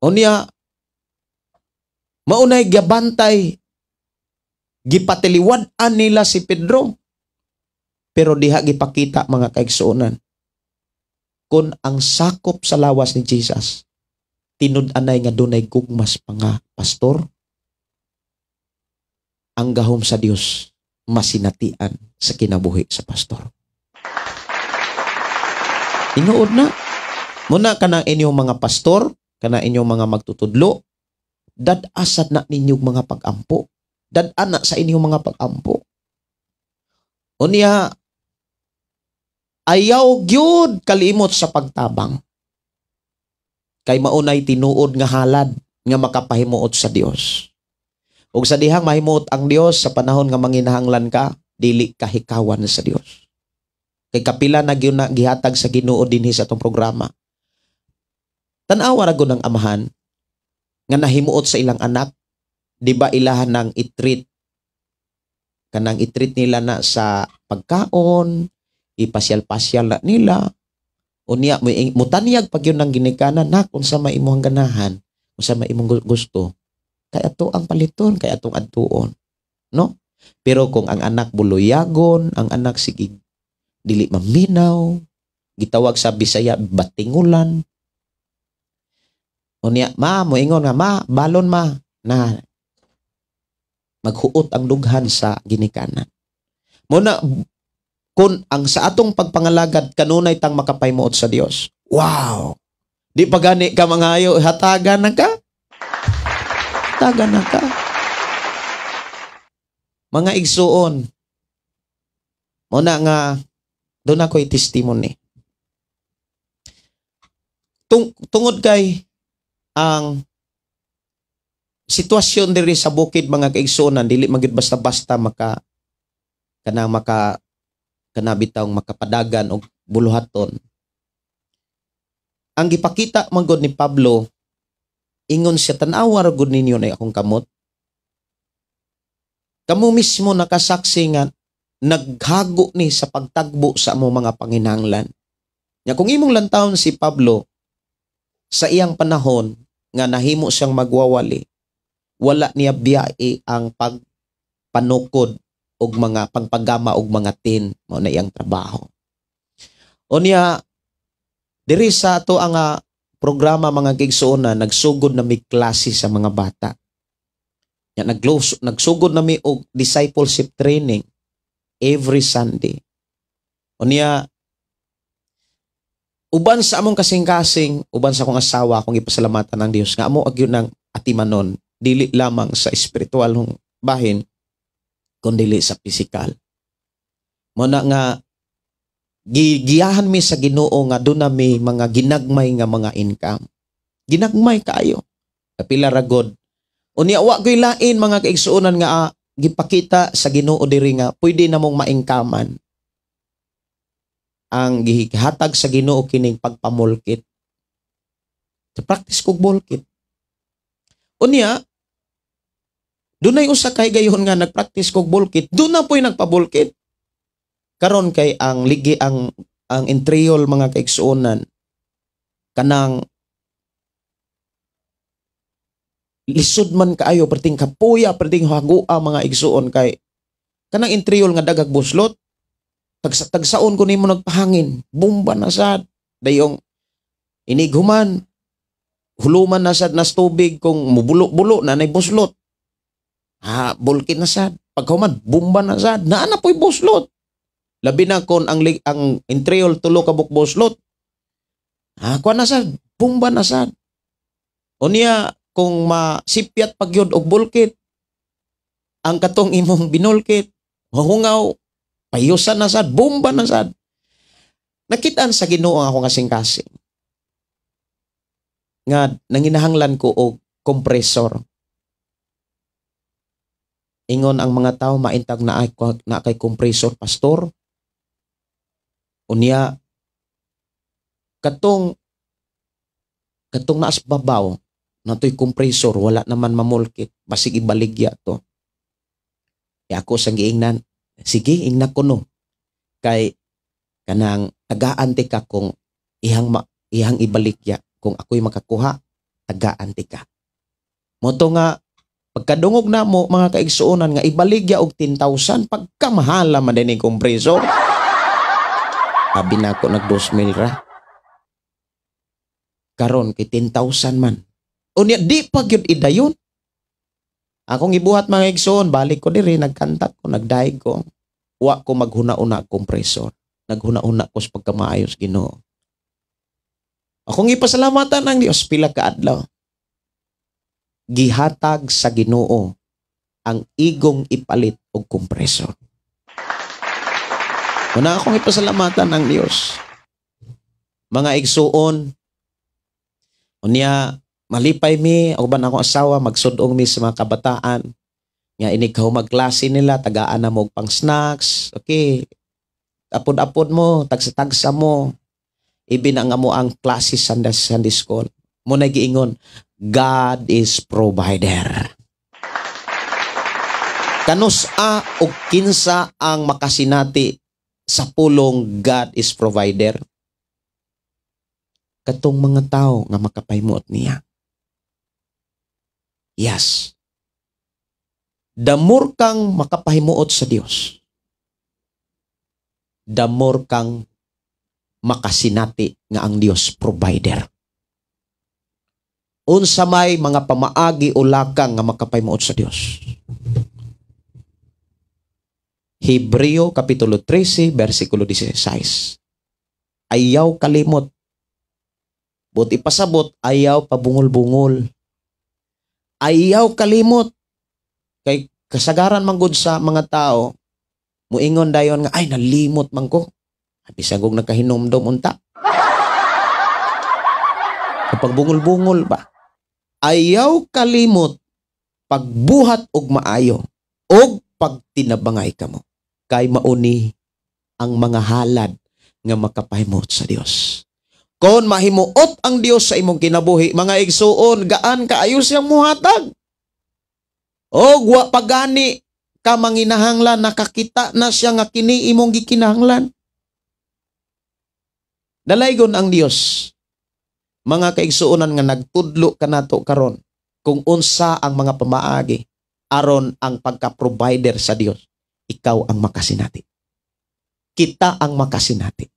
Unya maunay gabantay, gipatiliwad-an nila si Pedro. Pero diha gipakita, mga kaigsuonan, kung ang sakop sa lawas ni Jesus, tinud-anay nga dunay gugmas pa nga pastor, ang gahom sa Dios masinatian sa kinabuhi sa pastor. Tinuod na. Muna kanang inyong mga pastor, kana inyong mga magtutudlo, dad-asad na ninyong mga pag-ampo. Dad-ana sa inyong mga pag-ampo. Unya, ayaw gyud kalimot sa pagtabang. Kay maunay tinuod nga halad nga makapahimuot sa Dios. Ug sa dihang mahimuot ang Dios sa panahon nga manginahanglan ka, dili ka hikawan sa Dios. Kay kapila na gyud na gihatag sa Ginoo dinhi sa atong programa. Tan-awa ra gud ang amahan nga nahimuot sa ilang anak, di ba, ilahan nang i-treat, kanang i-treat nila na sa pagkaon, ipasyal-pasyal na nila. Unya mo mutanyag pag yun ng ginikanan na kung sa imong ganahan, kung sa imong gusto. Kay ato ang paliton, kay atong adtuon. No? Pero kung ang anak buluyagon, ang anak sige dili maminaw, gitawag sa Bisaya batingulan. Unya, ma, moingon nga, "Ma, balon, ma," na maghuot ang dughan sa ginikanan. Muna, kung ang sa atong pagpangalagad kanunay tang makapahimuot sa Dios. Wow! Di pa gani ka mangayo, hatagan na ka. Hatagan na ka. Mga igsuon, muna nga, doon ako'y testimony. Tungod kay ang sitwasyon diri sa bukid, mga kaigsuonan, dili magyud basta-basta maka kana maka kana bitawng makapadagan og buluhaton. Ang gipakita man gud ni Pablo, ingon siya, "Tan-awa ra gud ninyo na akong kamot. Kamo mismo nakasaksi nga naghago ni sa pagtagbo sa among mga panginahanglan." Nya kung imong lantawon si Pablo sa iyang panahon nga nahimo siyang magwawali, wala niya biyai ang pagpanukod og mga pangpagama og mga tin, mao na iyang trabaho. Unya diri sa ato ang programa, mga kaigsuonan, nagsugod na mi klase sa mga bata. Ya, nagsugod na mi og discipleship training every Sunday. Unya uban sa among kasing-kasing, uban sa akong asawa, akong ipasalamatan ng Dios nga amo agyud ng atimanon dili lamang sa espiritual bahin kundi sa pisikal. Muna nga gigiyahan mi sa Ginoo nga doon na mi mga ginagmay nga mga income. Ginagmay kaayo. Kapila ra god. Unya wa ko'y lain, mga kaigsuonan, nga gipakita sa Ginoo diri nga pwede namong maingkaman. Ang gihatag sa Ginoo kining pagpamulkit. Sa practice kog bulkit. Unya dunay usa kay gayon nga nagpractice kog bulkit, doon na po'y nagpabulkit. Karon kay ang ligi ang entriol, mga kaigsuonan, kanang lisod man kaayo, perting kapuya, perting hagua, mga igsuon, kay kanang entriol nga dagag buslot, tagsaon ko nimo nagpahangin, bomba na sad dayong Inighuman, huluman na sad nas tubig kung mubulo-bulo na nay buslot. Ha, bulkit na sad. Paghuman, bumba na sad. Naa na po'y buslot. Labi na kon ang intriol tulo ka buok buslot. Ha, kuan na sad, bumba na sad. Unya kung masipyat pagyud og bulkit, ang katong imong binulkit, mahungaw, payusan na sad, bomba na sad. Nakitaan sa Ginoo ang akong kasing-kasing. Nga nanginahanglan ko og compressor. Ingon ang mga tao, maintag na ay na kay compressor, pastor. Unya katong katong naas babaw natoy compressor, wala naman mamulkit, basig ibaligya to. E ako sang giingnan, sige, ingna ko no. Kay kanang tagaan ti ka kung ihang ibaligya, kung ako'y makakuha, tagaan ti ka. Moto nga pagkadungog na mo, mga kaigsuonan, nga ibaligya og 10,000, pagkamahala man din compressor. Abi na ako nag 2,000 ra. Karon kay 10,000 man. Unya di pa gyud idayon. Akong ibuhat, mga igsoon, balik ko diri, nagkantak ko, nagdaig ko. Wa ko maghuna-una compressor. Naghuna-una ko sa pagkamaayos Ginoo. Akong ipasalamatan ang Dios pila ka adlaw. Gihatag sa Ginoo ang igong ipalit og compressor. Una akong ipasalamatan ang Dios. Mga igsuon, unya malipay mi uban akong asawa, magsudong mi sa mga kabataan nga inig ka magklase nila, tagaan na mo og pang snacks. Okay, apod-apod mo, tagsa-tagsa mo, ibin ang amo ang klase sa Sunday, Sunday school mo na giingon, "God is provider." Kanus a og kinsa ang makasinati sa pulong "God is provider"? Katong mga tao nga makapahimuot niya. Yes. The more kang makapahimuot sa Dios, the more kang makasinati nga ang Dios provider. Unsa may mga pamaagi o lakang nga makapahimuot sa Dios? Hebreo Kapitulo 13, versikulo 16. Ayaw kalimot. Buot ipasabot, ayaw pabungol-bungol. Ayaw kalimot. Kay kasagaran man gud sa mga tao, muingon dayon nga, "Ay, nalimot man ko." Bisag og nagkahinumdom unta. Kapag bungol-bungol ba? Ayaw kalimot pagbuhat og maayo og pagtinabangay kamo. Kay mauni ang mga halad nga makapahimuot sa Dios. Kon mahimuot ang Dios sa imong kinabuhi, mga igsuon, gaan kaayo siyang muhatag. Og wa pagani ka manginahanglan, nakakita na siya nga kini imong gikinahanglan. Dalaygon ang Dios. Mga kaigsuonan nga nagtudlo kanato karon kung unsa ang mga pamaagi aron ang pagka-provider sa Dios, ikaw ang makasinati. Kita ang makasinati.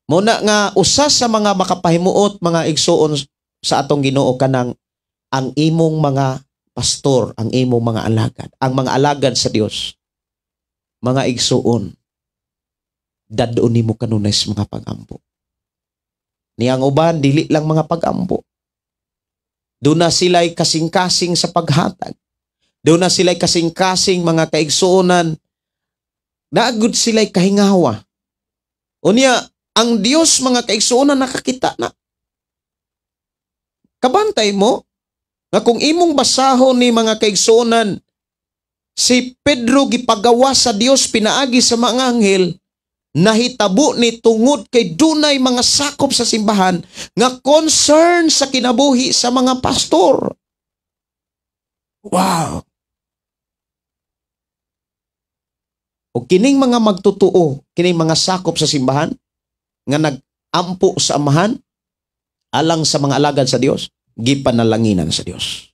Muna nga usa sa mga makapahimuot, mga igsuon, sa atong Ginoo kanang ang imong mga pastor, ang imong mga alagad, ang mga alagad sa Dios. Mga igsuon, dadon nimo kanunay sa mga pagampo. Niyang uban dili lang mga pagampo. Doon na sila'y kasing-kasing sa paghatag. Doon na sila'y kasing-kasing, mga kaigsuonan. Naagod sila'y kahingawa. Unya, ang Dios, mga kaigsuonan, nakakita na. Kabantay mo nga kung imong basahon ni, mga kaigsuonan, si Pedro gipagawa sa Dios pinaagi sa mga anghel, nahitabo ni tungod kay dunay mga sakop sa simbahan nga concern sa kinabuhi sa mga pastor. Wow! O kining mga magtutuo, kining mga sakop sa simbahan nga nag-ampo sa amahan alang sa mga alagad sa Dios, gipanalanginan sa Dios.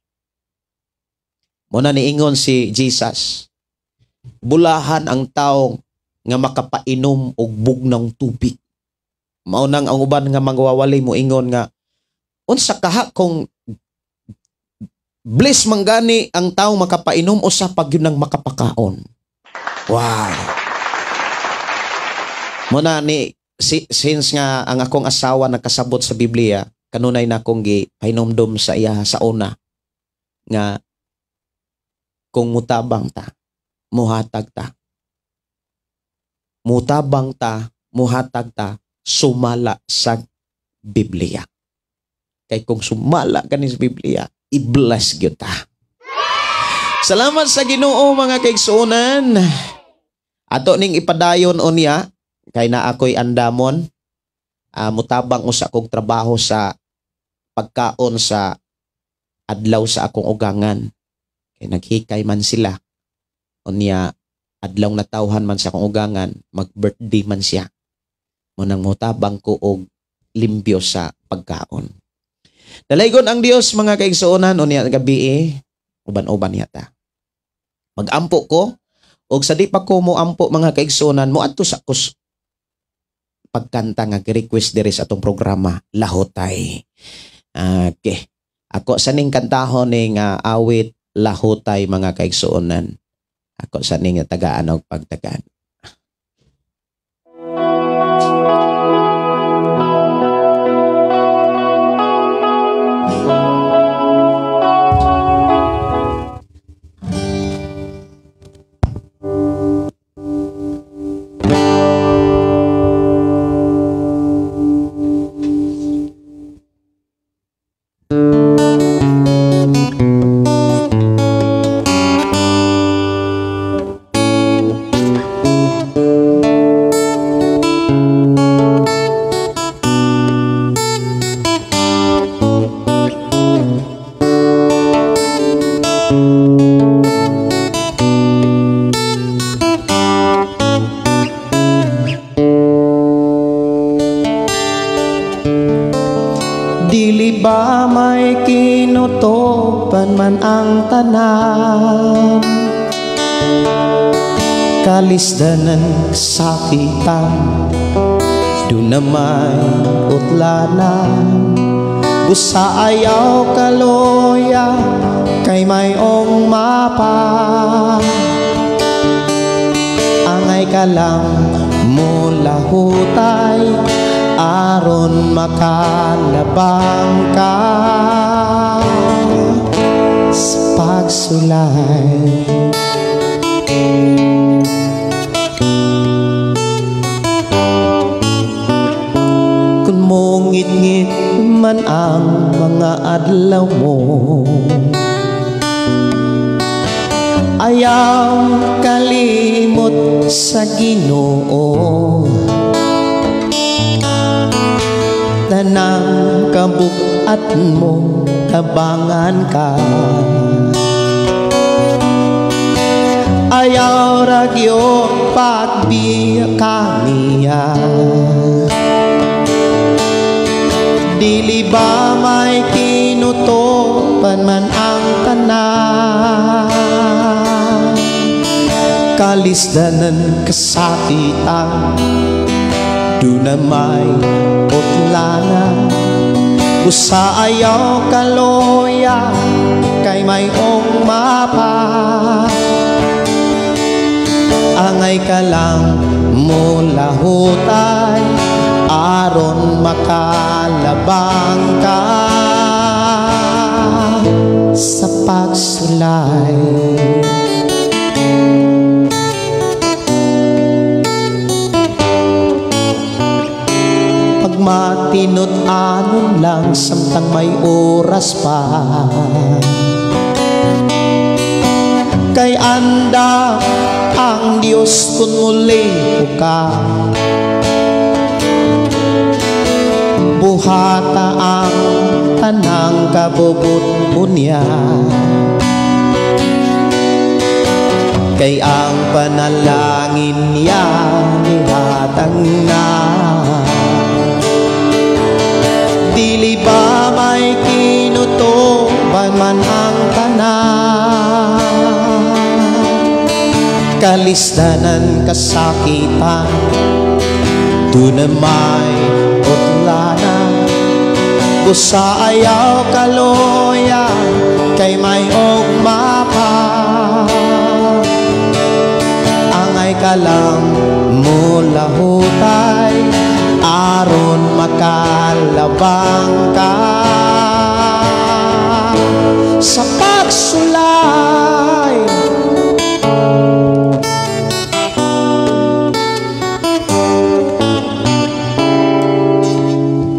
Muna niingon si Jesus, bulahan ang taong nga makapainom og bugnang tubig. Mao nang ang uban nga mangwawali mo ingon nga unsa kaha kung bless manggani ang taong makapainom usa pag yun ang makapakaon. Wow. Muna ni since nga ang akong asawa nakasabot sa Biblia, kanunay na akong gipahinomdom sa iya sa una nga kung mutabang ta, muhatag ta. Mutabang ta, muhatag ta, sumala sa Biblia. Kay kung sumala ka ni sa Biblia, i-bless gyud ta. Salamat sa Ginoo mga kaigsuonan. Ato ning ipadayon unya kay na ako'y andamon. Mutabang usa kog trabaho sa pagkaon sa adlaw sa akong ugangan. Kay naghikay man sila. Unya adlaw natawhan man sa akong ugangan, mag-birthday man siya. Munang mutabang ko og limpyo sa pagkaon. Dalaygon ang Dios mga kaigsuonan unya gabi uban-uban yata. Magampo ko og sa di pa ko moampo mga kaigsuonan moadto sa kus pagkanta nga gi-request diri sa atong programa Lahutay. Okay. Ako sa ning kantahon ning awit Lahutay mga kaigsuonan. Ako sa ning tagaan og pagtagaan. Dili ba may kinutopan man ang tanan, kalisdanan sakitan, doon na may utlanan. Busa ayaw kaloya kay mayong mapa, angay ka lang mulahutay aron makalabang ka sa pagsulay. Kung mongit-ngit man ang mga adlaw mo, ayaw kalimot sa Ginoo. Tanang kabuat mo, tabangan ka. Ayaw ragyo pagbiya kaniya. Dili ba may kinutopan man ang tanan, kalisdanan kasakitan, doon na may utlanan. Busa ayaw kaloya kay mayong mapa, angay ka lang mulahutay aron makalabang ka sa pagsulay. Pagmatinut-anon lang samtang may oras pa, kay anda ang Diyos kung muli ka. Buhata ang tanang kabubut niya, kay ang panalangin niya nihatang na. Dili ba may kinutuban man ang tanan, kalisdanan kasakitan, doon na may Busa ayaw kaluya kay may ugma pa. Angay ka lang mulahutay aron makalabang ka sa pagsulay.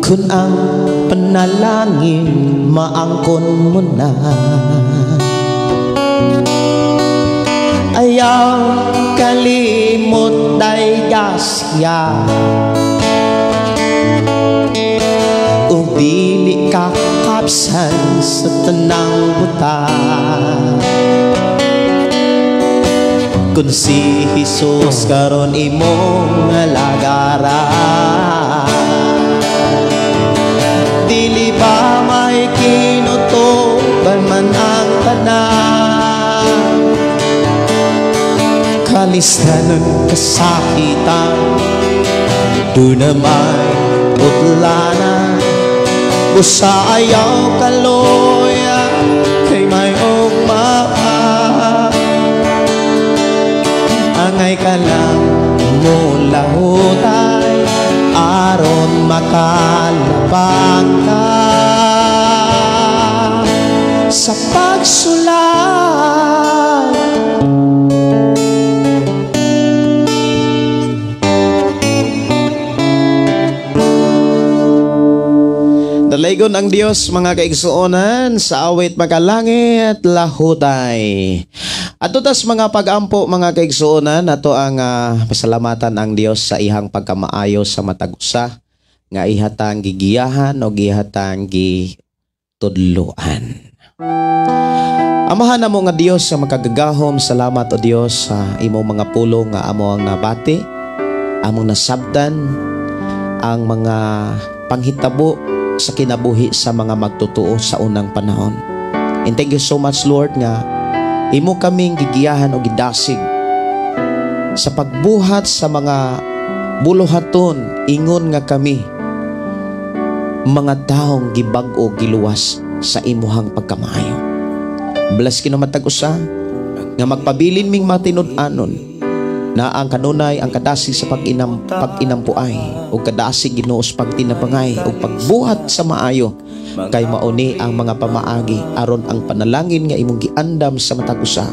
Kun ang panalangin maangkon mo na, ayaw kalimot day gasya. Ug dili ka kapsan sa tanang buta. Kun si Jesus karon imong alagaran, dili ba may kinutuban man ang tanan? Kalistanon kasakitan, doon na may utlanan. Busa ayaw kaluya kay may ugma pa. Angay ka lang mulahutay aron makalabang ka sa pagsulay. Dalaygon ang Dios mga kaigsuonan sa awit makalangit lahutay. Ato tas mga pag-ampo mga kaigsuonan, ato ang pasalamatan ang Dios sa ihang pagkamaayo sa matag usa nga ihatang gigiyahan o gihatang gitudloan. Amahan namo nga Dios sa makagagahom, salamat o Dios sa imong mga pulong nga amo ang nabati, among nasabdan ang mga panghitabo sa kinabuhi sa mga magtotoo sa unang panahon. And thank you so much, Lord, nga imo kaming gigiyahan o gidasig sa pagbuhat sa mga buluhaton, ingon nga kami mga taong gibag-o giluwas sa imuhang pagkamaayo. Bless kino matag usa nga magpabilin ming matinud-anon na ang kanunay ang kadasig sa pag-inampuay o kadasig Ginoo sa pagtinabangay o pagbuhat sa maayo kay mauni ang mga pamaagi aron ang panalangin nga imong giandam sa matag usa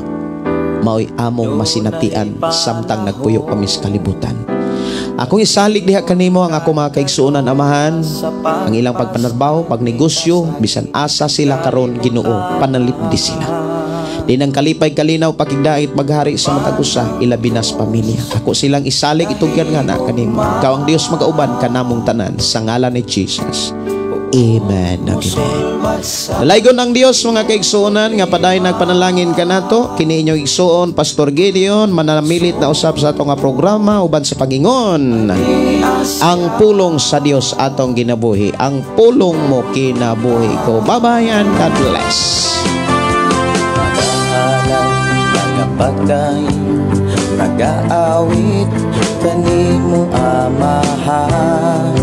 maoy among masinatian samtang nagpuyo kami sa kalibutan. Akong isalig diha kanimo ang ako mga kaigsuonan, Amahan, ang ilang pagpanarbaho, pagnegosyo, bisan asa sila karon Ginoo, panalipdi sila. Di nang kalipay kalinaw pakigdait maghari sa matag usa, ilabi na sa pamilya. Ako silang isalig itugyan nga na kanimo. Ikaw ang Dios magauban kanamong tanan sa ngalan ni Jesus. Amen. Amen. Dalaygon ang Dios mga kaigsuonan nga padayon nagpanalangin kanato. Kini inyong igsuon Pastor Gideon, manamilit na usab sa atong nga programa uban sa pagingon. Ang pulong sa Dios atong ginabuhi, ang pulong mo kinabuhi ko. Bye-bye and God bless. Pagday nagaawit kanimo Amahan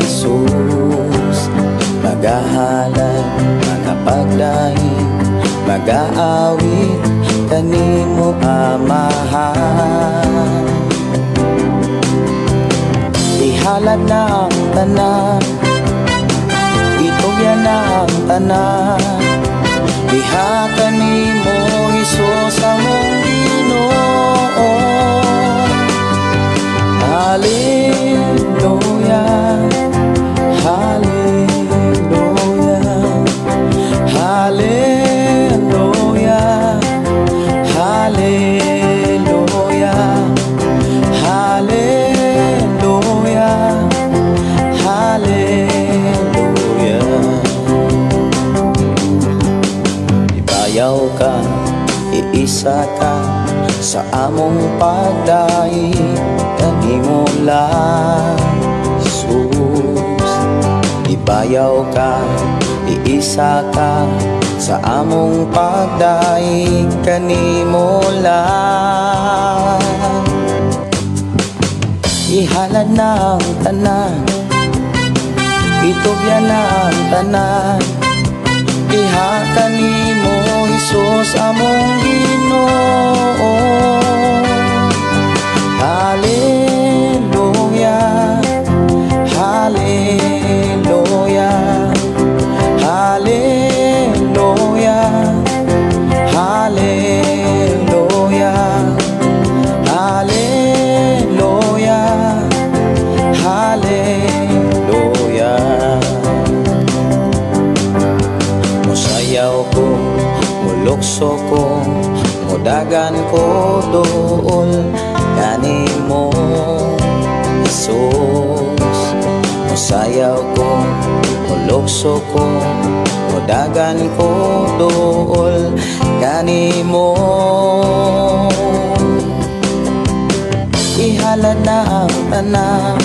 Jesus, magahalad magapagday magaawit kanimo Amahan. Ihalad na ang tanan, itugyan na ang tanan, diha kanimo Jesus among Ginoo. Hallelujah, hallelujah, hallelujah, hallelujah, hallelujah, hallelujah. Ibayaw ka, iisa ka sa among pagdaig kanimo lang, Jesus. Ibayaw ka, iisa ka sa among pagdaig kanimo lang. Ihalad na ang tanan, Itugyan na ang tanan diha kanimo, Hesus among Ginoo. Hallelujah, Hallelujah, Hallelujah, Hallelujah, Hallelujah, Hallelujah. Musayaw ko, mulukso ko, mudagan ko duol kanimo, Jesus. Musayaw ko, mulukso ko, mudagan ko duol kanimo. Ihalad na ang tanan.